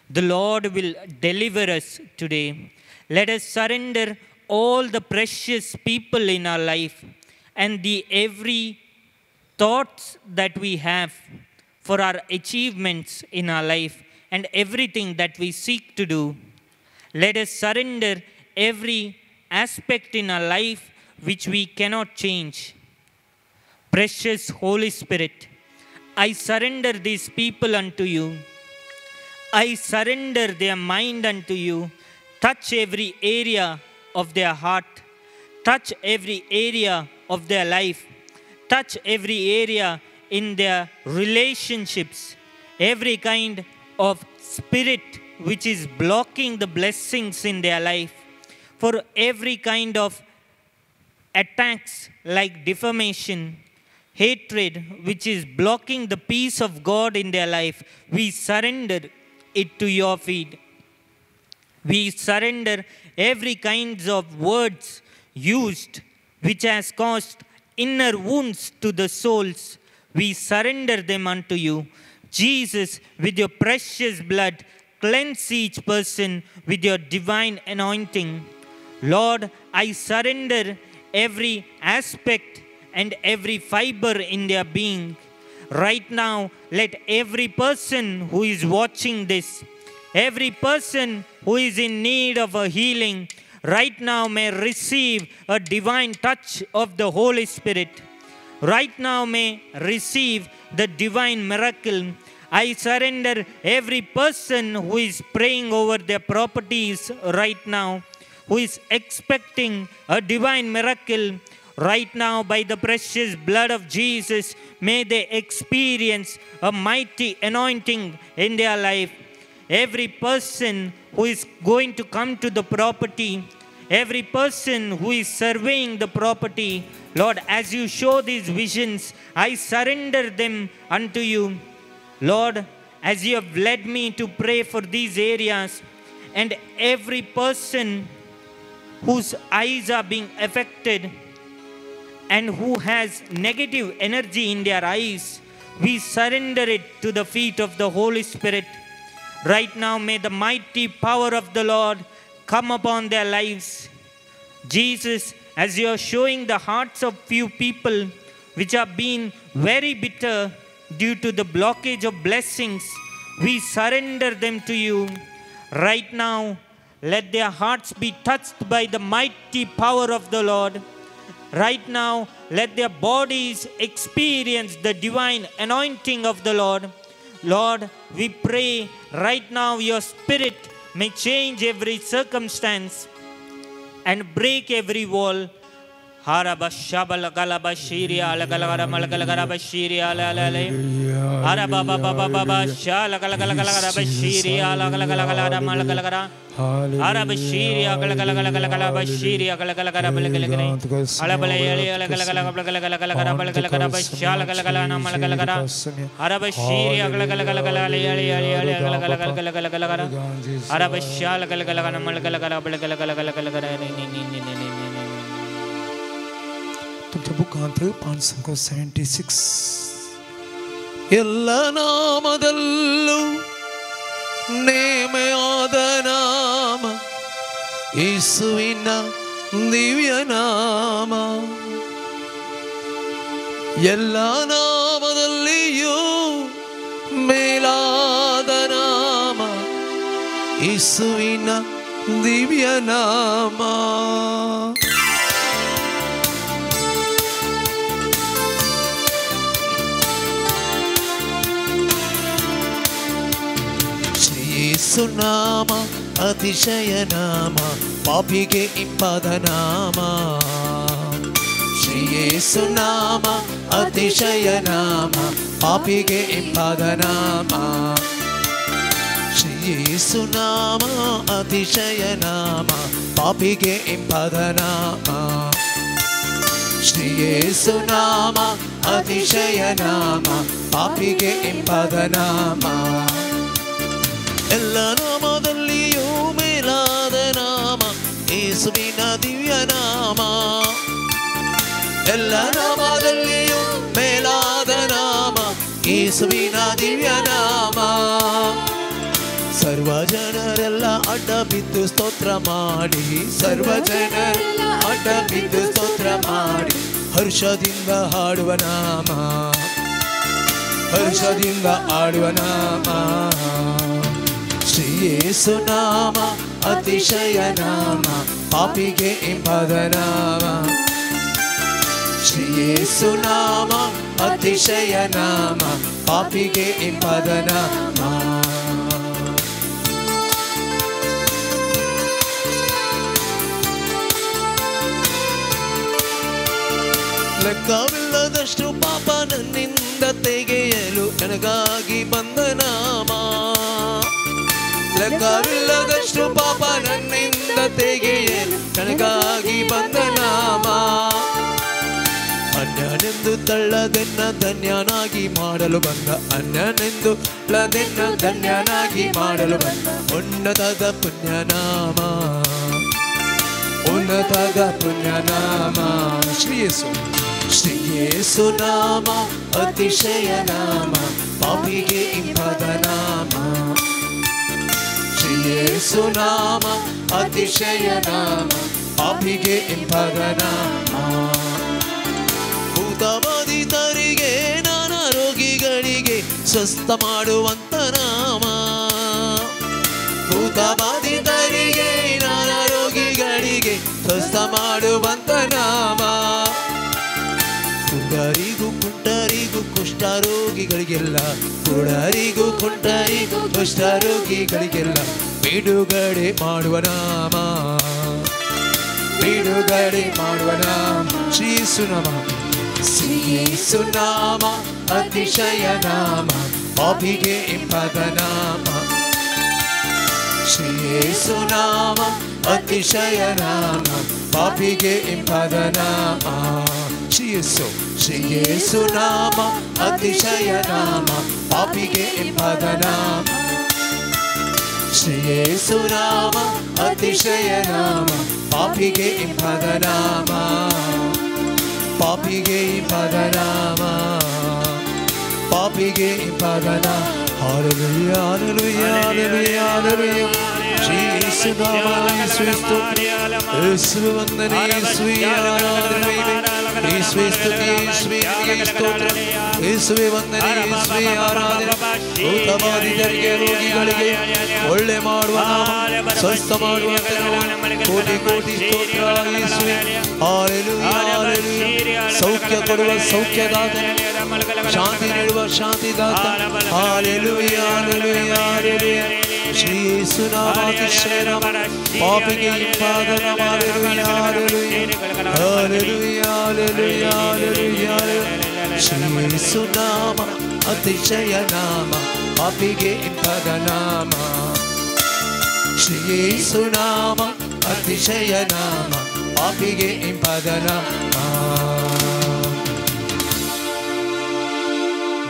Speaker 6: The Lord will deliver us today. Let us surrender all the precious people in our life and the every thoughts that we have for our achievements in our life and everything that we seek to do. Let us surrender every aspect in our life which we cannot change. Precious Holy Spirit, I surrender these people unto you. I surrender their mind unto you. Touch every area of their heart. Touch every area of their life. Touch every area in their relationships. Every kind of spirit which is blocking the blessings in their life. For every kind of attacks like defamation, hatred, which is blocking the peace of God in their life, we surrender it to your feet. We surrender every kinds of words used which has caused inner wounds to the souls. We surrender them unto you. Jesus, with your precious blood, cleanse each person with your divine anointing. Lord, I surrender every aspect and every fiber in their being. Right now, let every person who is watching this, every person who is in need of a healing, right now may receive a divine touch of the Holy Spirit. Right now may receive the divine miracle. I surrender every person who is praying over their properties right now, who is expecting a divine miracle, right now by the precious blood of Jesus, may they experience a mighty anointing in their life. Every person who is going to come to the property, every person who is surveying the property, Lord, as you show these visions, I surrender them unto you. Lord, as you have led me to pray for these areas, and every person whose eyes are being affected and who has negative energy in their eyes, we surrender it to the feet of the Holy Spirit. Right now, may the mighty power of the Lord come upon their lives. Jesus, as you are showing the hearts of few people which have been very bitter due to the blockage of blessings, we surrender them to you. Right now, let their hearts be touched by the mighty power of the Lord. Right now, let their bodies experience the divine anointing of the Lord. Lord, we pray right now your Spirit may change every circumstance and break every wall.
Speaker 1: तुमच्या बुकांत 576 ಎಲ್ಲ ನಾಮದಲ್ಲೂ ನೇಮೆಯಾದ ನಾಮ ಯೇಸುವಿನ ದಿವ್ಯ ನಾಮ. ಎಲ್ಲ ನಾಮದಲ್ಲಿಯೂ ಮೇಲಾದ ನಾಮ ಯೇಸುವಿನ ದಿವ್ಯ ನಾಮ. ಯೇಸು ನಾಮ ಅತಿಶಯ ನಾಮ, ಪಾಪಿಗೆ ಇಂಪಾದ ನಾಮ. ಶ್ರೀ ಯೇಸು ನಾಮ ಅತಿಶಯ ನಾಮ, ಪಾಪಿಗೆ ಇಂಪಾದ ನಾಮ. ಶ್ರೀ ಯೇಸು ನಾಮ ಅತಿಶಯ ನಾಮ, ಪಾಪಿಗೆ ಇಂಪಾದ ನಾಮ. ಶ್ರೀ ಯೇಸು ನಾಮ ಅತಿಶಯ ನಾಮ, ಪಾಪಿಗೆ ಇಂಪಾದ ನಾಮ. ಎಲ್ಲ ನಾಮದಲ್ಲಿಯೂ ಮೇಲಾದ ನಾಮ ಯೇಸುವಿನ ದಿವ್ಯ ನಾಮ. ಎಲ್ಲ ನಾಮದಲ್ಲಿಯೂ ಮೇಲಾದ ನಾಮ ಯೇಸುವಿನ ದಿವ್ಯ ನಾಮ. ಸರ್ವ ಜನರೆಲ್ಲ ಅಡ್ಡ ಬಿದ್ದು ಸ್ತೋತ್ರ ಮಾಡಿ, ಸರ್ವ ಜನರೆಲ್ಲ ಅಡ್ಡ ಬಿದ್ದು ಸ್ತೋತ್ರ ಮಾಡಿ, ಹರ್ಷದಿಂದ ಹಾಡುವ ನಾಮ, ಹರ್ಷದಿಂದ ಆಡುವ ನಾಮ. ಶ್ರೀ ಯೇಸು ನಾಮ ಅತಿಶಯ ನಾಮ, ಪಾಪಿಗೆ ಇಂಪಾದ ನಾಮ. ಶ್ರೀ ಯೇಸು ನಾಮ ಅತಿಶಯ ನಾಮ, ಪಾಪಿಗೆ ಇಂಪಾದ ನಾಮ. ಲೆಕ್ಕವಿಲ್ಲದಷ್ಟು ಪಾಪ ನನ್ನಿಂದ ತೆಗೆಯಲು ನನಗಾಗಿ ಬಂದ ನಾಮ. ಲೆಕ್ಕವಿಲ್ಲದಷ್ಟು ಪಾಪ ನನ್ನಿಂದ ತೆಗೆಯಲು ನನಗಾಗಿ ಬಂದ ನಾಮ. ಅನ್ಯನೆಂದು ತಳ್ಳದೆನ್ನ ಧನ್ಯನಾಗಿ ಮಾಡಲು ಬಂದ, ಅನ್ಯನೆಂದು ತಳ್ಳದೆನ್ನ ಧನ್ಯನಾಗಿ ಮಾಡಲು ಬಂದ ಉನ್ನತದ ಪುಣ್ಯನಾಮ, ಉನ್ನತದ ಪುಣ್ಯನಾಮ. ಶ್ರೀ ಯೇಸು ಶ್ರೀ ಯೇಸು ನಾಮ ಅತಿಶಯ ನಾಮ, ಪಾಪಿಗೆ ಇಂಪಾದ ನಾಮ. ಶ್ರೀ ಯೇಸು ನಾಮ ಅತಿಶಯ ನಾಮ, ಪಾಪಿಗೆ ಇಂಪಾದ ನಾಮ. ಭೂತಬಾಧಿತರಿಗೆ ನಾನಾ ರೋಗಿಗಳಿಗೆ ಸ್ವಸ್ಥ ಮಾಡುವಂತ ನಾಮ. ಭೂತಬಾಧಿತರಿಗೆ ನಾನಾ ರೋಗಿಗಳಿಗೆ ಸ್ವಸ್ಥ ಮಾಡುವಂತ ನಾಮ. ಕುಂಟರಿಗೂ ಕುಂಟರಿಗೂ ಕುಷ್ಠರೋಗಿಗಳಿಗೆಲ್ಲ, ಕುಡರಿಗೂ ಕುಂಟರಿಗೂ ಕುಷ್ಠರೋಗಿಗಳಿಗೆಲ್ಲ ಬಿಡುಗಡೆ ಮಾಡುವ ನಾಮ, ಬಿಡುಗಡೆ ಮಾಡುವ ನಾಮ. ಶ್ರೀ ಯೇಸು ನಾಮ, ಶ್ರೀ ಯೇಸು ನಾಮ ಅತಿಶಯ ನಾಮ, ಪಾಪಿಗೆ ಇಂಪಾದ ನಾಮ. ಶ್ರೀ ಯೇಸು ನಾಮ ಅತಿಶಯ ನಾಮ, ಪಾಪಿಗೆ ಇಂಪಾದ ನಾಮ. ಶ್ರೀ ಯೇಸು, ಶ್ರೀ ಯೇಸು ನಾಮ ಅತಿಶಯ ನಾಮ, ಪಾಪಿಗೆ ಇಂಪಾದ ನಾಮ. ಶ್ರೀ ಯೇಸು ನಾಮ ಅತಿಶಯ ನಾಮ, ಪಾಪಿಗೆ ಇಂಪಾದ ನಾಮ, ಪಾಪಿಗೆ ಇಂಪಾದ ನಾಮ, ಪಾಪಿಗೆ ಇಂಪಾದ ನಾಮ. Hallelujah, hallelujah, hallelujah, hallelujah. Shri ಯೇಸು ನಾಮ, ಯೇಸುವೆ ಸ್ತೋತ್ರ, ಯೇಸುವೆ ವಂದನೆ, ಯೇಸುವೆ ಆರಾಧನೆ, ಯೇಸುವೆ ಸ್ತುತಿ, ಯೇಸುವೆ ನಿನಗೆ ಸ್ತೋತ್ರ, ಯೇಸುವೆ ವಂದನೆ, ಯೇಸುವೆ ಆರಾಧನೆ. ಭೂತಬಾಧಿತರಿಗೆ, ರೋಗಿಗಳಿಗೆ ಒಳ್ಳೆ ಮಾಡುವ ನಾಮ, ಸ್ವಸ್ಥ ಮಾಡುವ ಕೋಟಿ ಕೋಟಿ ಸ್ತೋತ್ರ ಯೇಸುವೆ. Hallelujah, hallelujah. ಸೌಖ್ಯ ಕೊಡುವ ಸೌಖ್ಯದಾತನೇ, ಶಾಂತಿ ನೀಡುವ ಶಾಂತಿದಾತ. Hallelujah, hallelujah, hallelujah. Shri ಯೇಸು ನಾಮ ಅತಿಶಯ ನಾಮ, ಪಾಪಿಗೆ ಇಂಪಾದ ನಾಮ. Hallelujah, hallelujah, hallelujah, hallelujah, hallelujah. Shri ಯೇಸು ನಾಮ ಅತಿಶಯ ನಾಮ, ಪಾಪಿಗೆ ಇಂಪಾದ ನಾಮ. ಶ್ರೀ ಯೇಸು ನಾಮ ಅತಿಶಯ ನಾಮ, ಪಾಪಿಗೆ ಇಂಪಾದ ನಾಮ.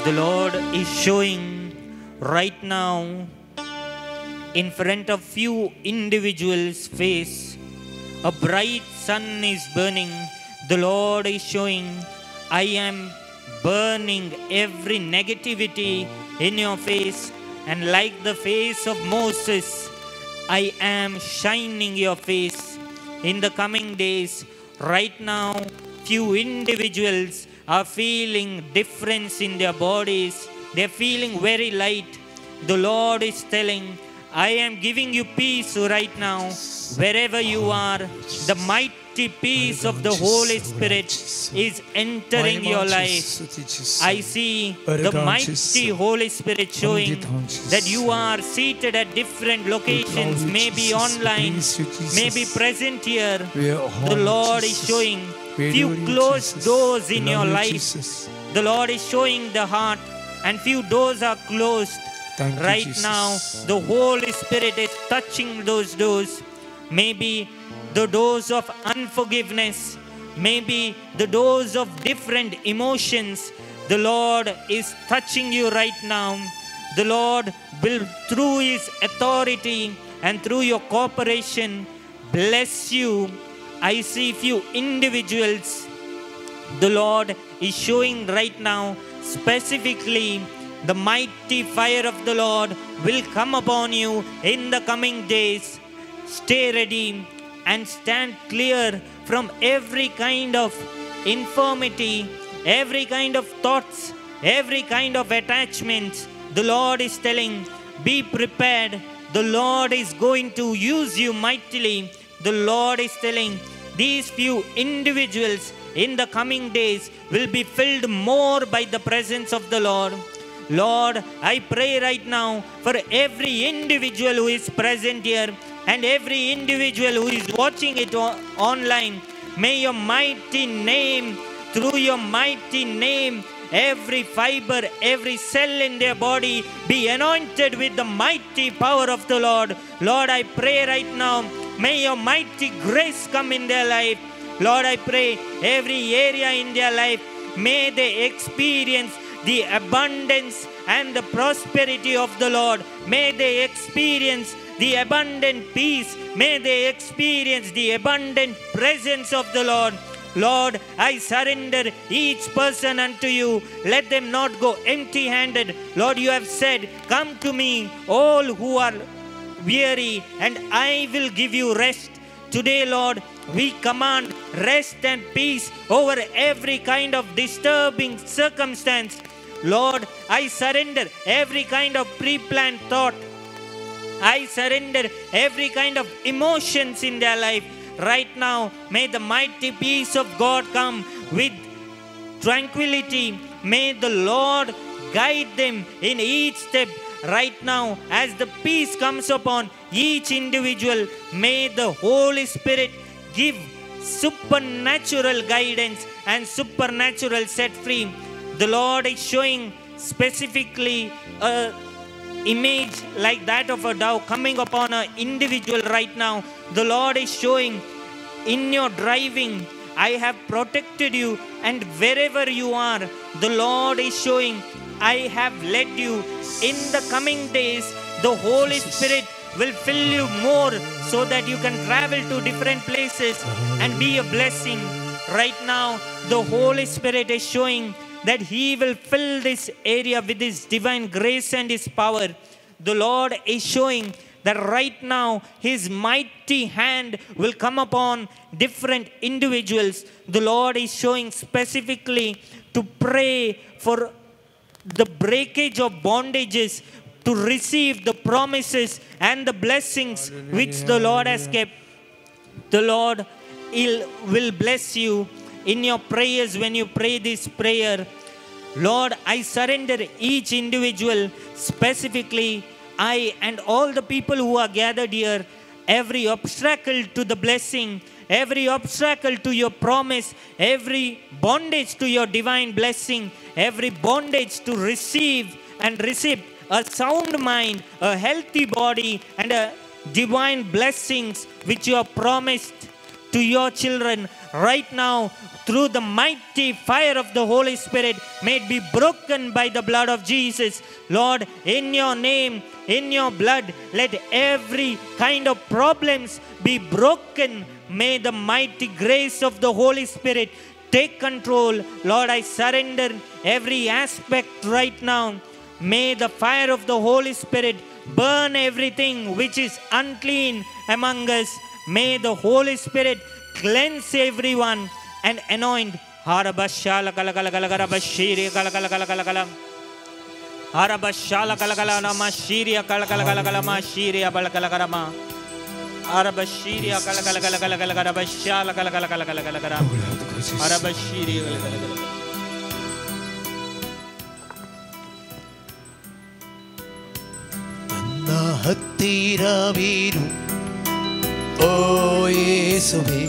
Speaker 6: The Lord is showing right now in front of few individuals' face, a bright sun is burning. The Lord is showing, I am burning every negativity in your face, and like the face of Moses, I am shining your face. In the coming days, right now, few individuals are feeling difference in their bodies. They're feeling very light. The Lord is telling, I am giving you peace right now. Wherever you are, the mighty peace of the Holy Spirit is entering your life. I see the mighty Holy Spirit showing that you are seated at different locations, maybe online, maybe present here. The Lord is showing few closed doors in your life. The Lord is showing the heart, and few doors are closed. Right now, the Holy Spirit is touching those doors. Maybe the doors of unforgiveness, maybe the doors of different emotions. The Lord is touching you right now. The Lord will, through His authority and through your cooperation, bless you. I see few individuals. The Lord is showing right now, specifically, the mighty fire of the Lord will come upon you in the coming days. Stay ready and stand clear from every kind of infirmity, every kind of thoughts, every kind of attachments. The Lord is telling, be prepared. The Lord is going to use you mightily. The Lord is telling, these few individuals in the coming days will be filled more by the presence of the Lord. Lord, I pray right now for every individual who is present here and every individual who is watching it online. May your mighty name, through your mighty name, every fiber, every cell in their body be anointed with the mighty power of the Lord. Lord, I pray right now, may your mighty grace come in their life. Lord, I pray every area in their life, may they experience the abundance and the prosperity of the Lord. May they experience the abundant peace. May they experience the abundant presence of the Lord. Lord, I surrender each person unto you. Let them not go empty-handed. Lord, you have said, come to me, all who are weary, and I will give you rest. Today, Lord, we command rest and peace over every kind of disturbing circumstance. Lord, I surrender every kind of pre-planned thought. I surrender every kind of emotions in their life. Right now, may the mighty peace of God come with tranquility. May the Lord guide them in each step. Right now, as the peace comes upon each individual, may the Holy Spirit give supernatural guidance and supernatural set free. The Lord is showing specifically a image like that of a dove coming upon an individual right now. The Lord is showing in your driving, I have protected you, and wherever you are, the Lord is showing, I have led you. In the coming days, the Holy Spirit will fill you more so that you can travel to different places and be a blessing. Right now, the Holy Spirit is showing that He will fill this area with His divine grace and His power. The Lord is showing that right now His mighty hand will come upon different individuals. The Lord is showing specifically to pray for the breakage of bondages, to receive the promises and the blessings which the Lord has kept. The Lord will bless you in your prayers when you pray this prayer. Lord, I surrender each individual, specifically I and all the people who are gathered here, every obstacle to the blessing, every obstacle to your promise, every bondage to your divine blessing, every bondage to receive and receive a sound mind, a healthy body, and a divine blessings which you have promised to your children right now through the mighty fire of the Holy Spirit, may it be broken by the blood of Jesus. Lord, in your name, in your blood, let every kind of problems be broken. May the mighty grace of the Holy Spirit take control. Lord, I surrender every aspect right now. May the fire of the Holy Spirit burn everything which is unclean among us. May the Holy Spirit cleanse everyone and anoint. Harabashala kala kala kala kala bashiri kala kala kala kala kala. Harabashala kala kala nama shiria kala kala kala kala ma shiria bala kala kala ma. Harabashiria kala kala kala kala kala kala bashala kala kala kala kala kala kala. Harabashiria kala kala kala.
Speaker 1: ನನ್ನ ಹತ್ತಿರವಿರು ಓ ಯೇಸುವೆ,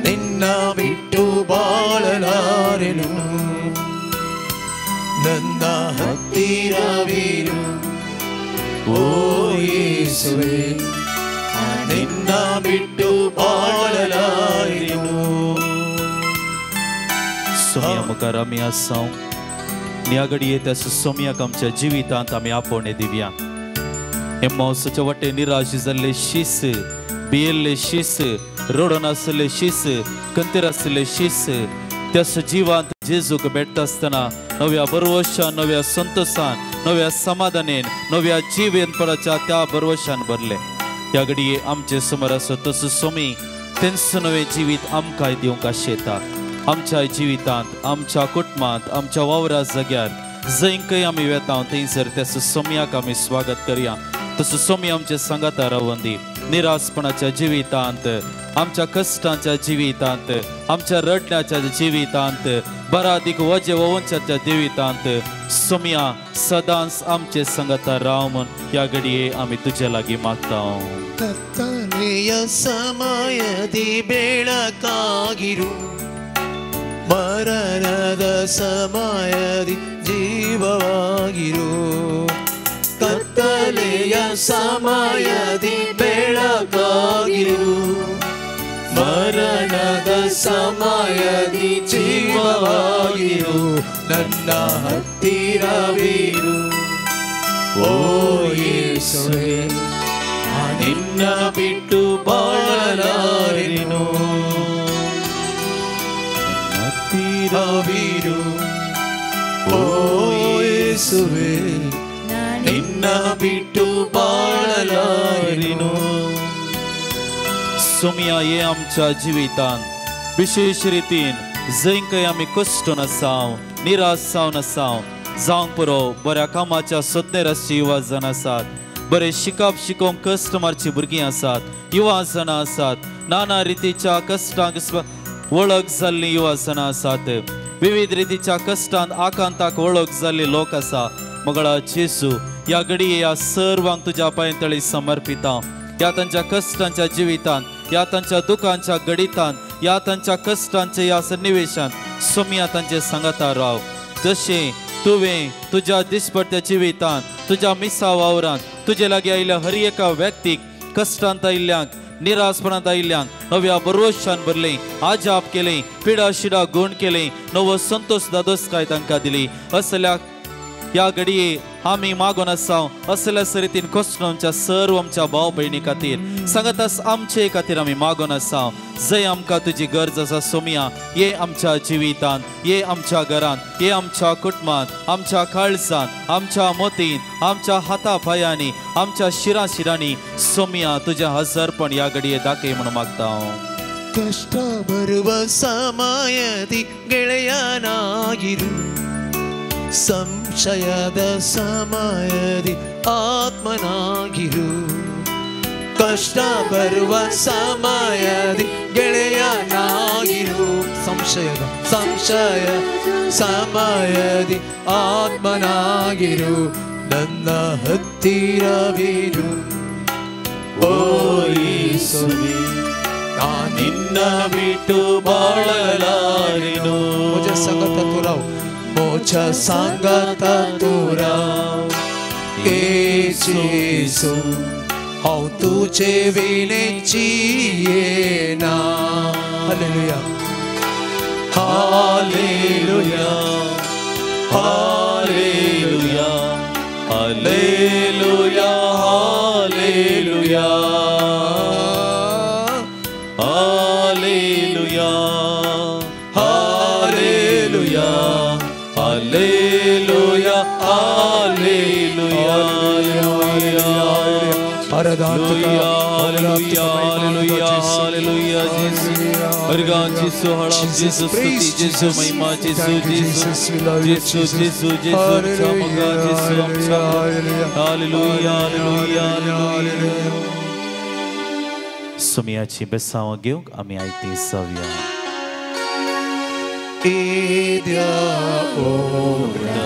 Speaker 1: ನಿನ್ನ ಬಿಟ್ಟು ಬಾಳಲಾರೆನು. ನನ್ನ ಹತ್ತಿರವಿರು ಓ ಯೇಸುವೆ, ನಿನ್ನ ಬಿಟ್ಟು ಬಾಳಲಾರೆನು.
Speaker 2: सोम्या मुखार आमी आसा ह्या घडये त्या सोम्याक आमच्या जिवितांत आमी आपोवणें दिवया. एम्मावसाच्या वाटे निराश जाल्ले शीस, भियेल्ले शीस, रडून आशिल्ले शीस, कंतीर आशिल्ले शीस, त्या सजीवांत जेजूक भेटता आसतना नव्या बरवशान, नव्या संतोशान, नव्या समाधानेन, नव्या जिवेनपणाच्या त्या बरवशान भरले. ह्या घडये आमचे समोर आसा तसो सोमी तेंच नवें जिवीत आमकां दिवंक आशेता. आमच्या जिवितांत, आमच्या कुटुंबांत, आमच्या वावरा जाग्यार जंय खंय आमी वेता थंयसर त्या सोम्याक आमी स्वागत करया. तसो सोमी आमचे सांगाता रावंदी. निराशपणाच्या जिवितांत, आमच्या कश्टांच्या जिवितांत, आमच्या रडण्याच्या जिवितांत, बरादीक वजे ववंच्याच्या जिवितांत सोम्या सदांच आमचे सांगाता राव म्हूण ह्या घडये आमी तुजे लागीं मागता.
Speaker 1: ಕತ್ತಲೆಯ ಸಮಯದಿ ಬೆಳಕಾಗಿರು, ಮರಣದ ಸಮಯದಿ ಜೀವವಾಗಿರು. ಕತ್ತಲೆಯ ಸಮಯದಿ ಬೆಳಕಾಗಿರು, ಮರಣದ ಸಮಯದಿ ಜೀವವಾಗಿರು. ನನ್ನ ಹತ್ತಿರವಿರು ಓ ಯೇಸುವೆ, ನಿನ್ನ ಬಿಟ್ಟು ಬಾಳಲಾರೆನು. ಹತ್ತಿರವಿರು ಓ ಯೇಸುವೆ, ನಿನ್ನ ಬಿಟ್ಟು ಬಾಳಲಾರೆನು.
Speaker 2: सोम्या हे आमच्या जिवितांत विशेष रितीन जंय खंय आमी कश्टून आसाव, निराश जावन आसाव, जावंक पुरो बऱ्या कामाच्या सोदनेर आसची युवा जाण आसात, बरें शिकप शिकोवंक कश्ट मारची भुरगीं आसात, युवा जाणां आसात, नाना रितीच्या कश्टांक वळख जाल्लीं युवा जाणां आसात, विविध रितीच्या कश्टांत आकांताक वळख जाल्ली लोक आसा. मगळा जेजू ह्या घडये ह्या सर्वांक तुज्या पांय तळी समर्पिता. ह्या तांच्या कश्टांच्या जिवितांत ह्या तांच्या दुखांच्या गडितान, ह्या तांच्या कश्टांच्या ह्या सन्निवेशान सोमया तांचे सांगाता राव. जशें तुवें तुज्या दिसपट्ट्या जिवितान, तुज्या मिसा वावरान तुजे लागीं आयिल्ल्या हर एका व्यक्तीक, कश्टांत आयिल्ल्यांक, निराशपणांत आयिल्ल्यांक नव्या भरवशान भरलें, आजाप केलें, पिडा शिडा गुण केलें, नवो संतोश दादोसकाय तांकां दिली. असल्या ह्या घडये आमी मागून आसा असल्या सरितीन कश्ट आमच्या सर्व आमच्या भाव भयणी खातीर सांगतास आमचे खातीर आमी मागून आसा. जंय आमकां तुजी गरज आसा सोमया, ये आमच्या जिवितान, ये आमच्या घरान, ये आमच्या कुटुंबान, आमच्या काळजान, आमच्या मोतीन, आमच्या हाता पांयांनी, आमच्या शिरा शिरांनी सोमया तुजें हजरपण ह्या घडये दाखय म्हणून मागता हांव.
Speaker 1: ಕಷ್ಟ ಬರುವ ಸಮಯದಿ ಗೆಳೆಯನಾಗಿರು, ಸಂಶಯದ ಸಮಯದಿ ಆತ್ಮನಾಗಿರು. ಕಷ್ಟ ಬರುವ ಸಮಯದಿ ಗೆಳೆಯನಾಗಿರು, ಸಂಶಯದ ಸಂಶಯ ಸಮಯದಿ ಆತ್ಮನಾಗಿರು. ನನ್ನ ಹತ್ತಿರವಿರು ಓ ಯೇಸುವೇ, ನಿನ್ನ ಬಿಟ್ಟು ಬಾಳಲಾರೆನು. ಮುಜ ಸಂಗತ ತುರಾವ್, ಮುಜ ಸಂಗತ ತುರಾವ್ येसू, हांव तुजे विणे जियेना. Hallelujah,
Speaker 2: hallelujah, hallelujah, hallelujah, hallelujah, hallelujah, hallelujah, hallelujah, hallelujah. Hallelujah, hallelujah, hallelujah, Jesu. Argan Jesu, halam Jesu, stuti Jesu, mahima Jesu, Jesu, Jesu, Jesu, Jesu, chamaga Jesu, amcha. Hallelujah, hallelujah, hallelujah. सुमियाची बेसांव घेवंक आमी आयती जावया.
Speaker 1: येद्या ओरा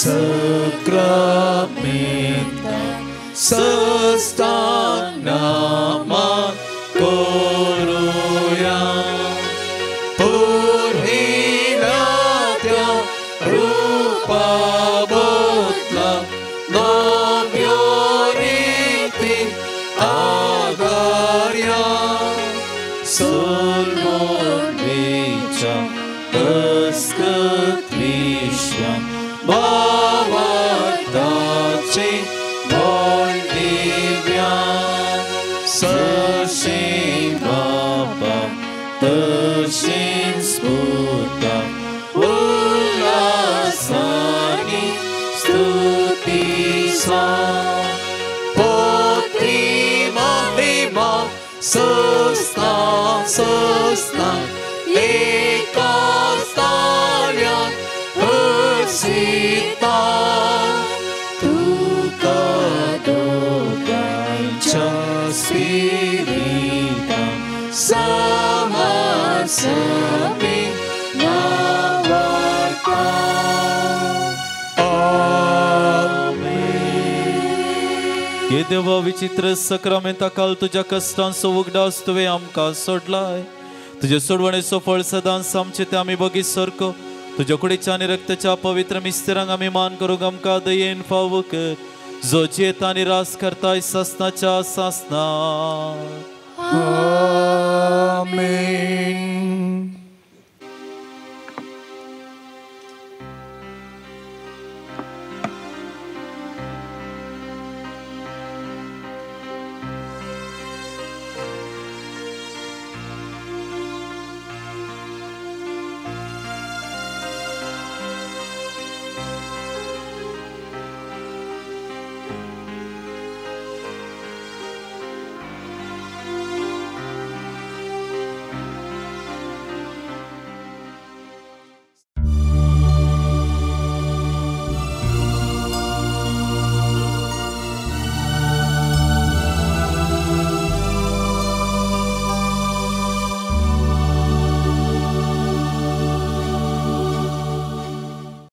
Speaker 1: सक्रामेंता सस्तानामा करूया, पुरहिला त्या रूपा बदला नव्यो रिती आगार्या.
Speaker 2: सोलमोनेच्या अस्कत्विश्या भावार्थाचे दिव्या सशें बापा तशें स्फुता उल्हासानी स्तुती सा.
Speaker 1: पोत्री महिमा सस्ता सस्ता एका स्थान्यात हर्षिता.
Speaker 2: तुका दोगांच्या स्पिरिता
Speaker 1: समासमी नावार्ता.
Speaker 2: हे देवा विचित्र सक्रामेंता काल तुज्या कश्टांचो उगडास तुवें आमकां सोडलाय. तुजे सोडवणेचो फळ सदांच आमचे ते आमी बगीत सारको तुज्या कुडीच्या आनी रक्ताच्या पवित्र मिस्तेरांक आमी मान करूंक आमकां दयेन फावो कर, जो जियेता आनी रास करताय सासनाच्या सासना.
Speaker 1: आमेन.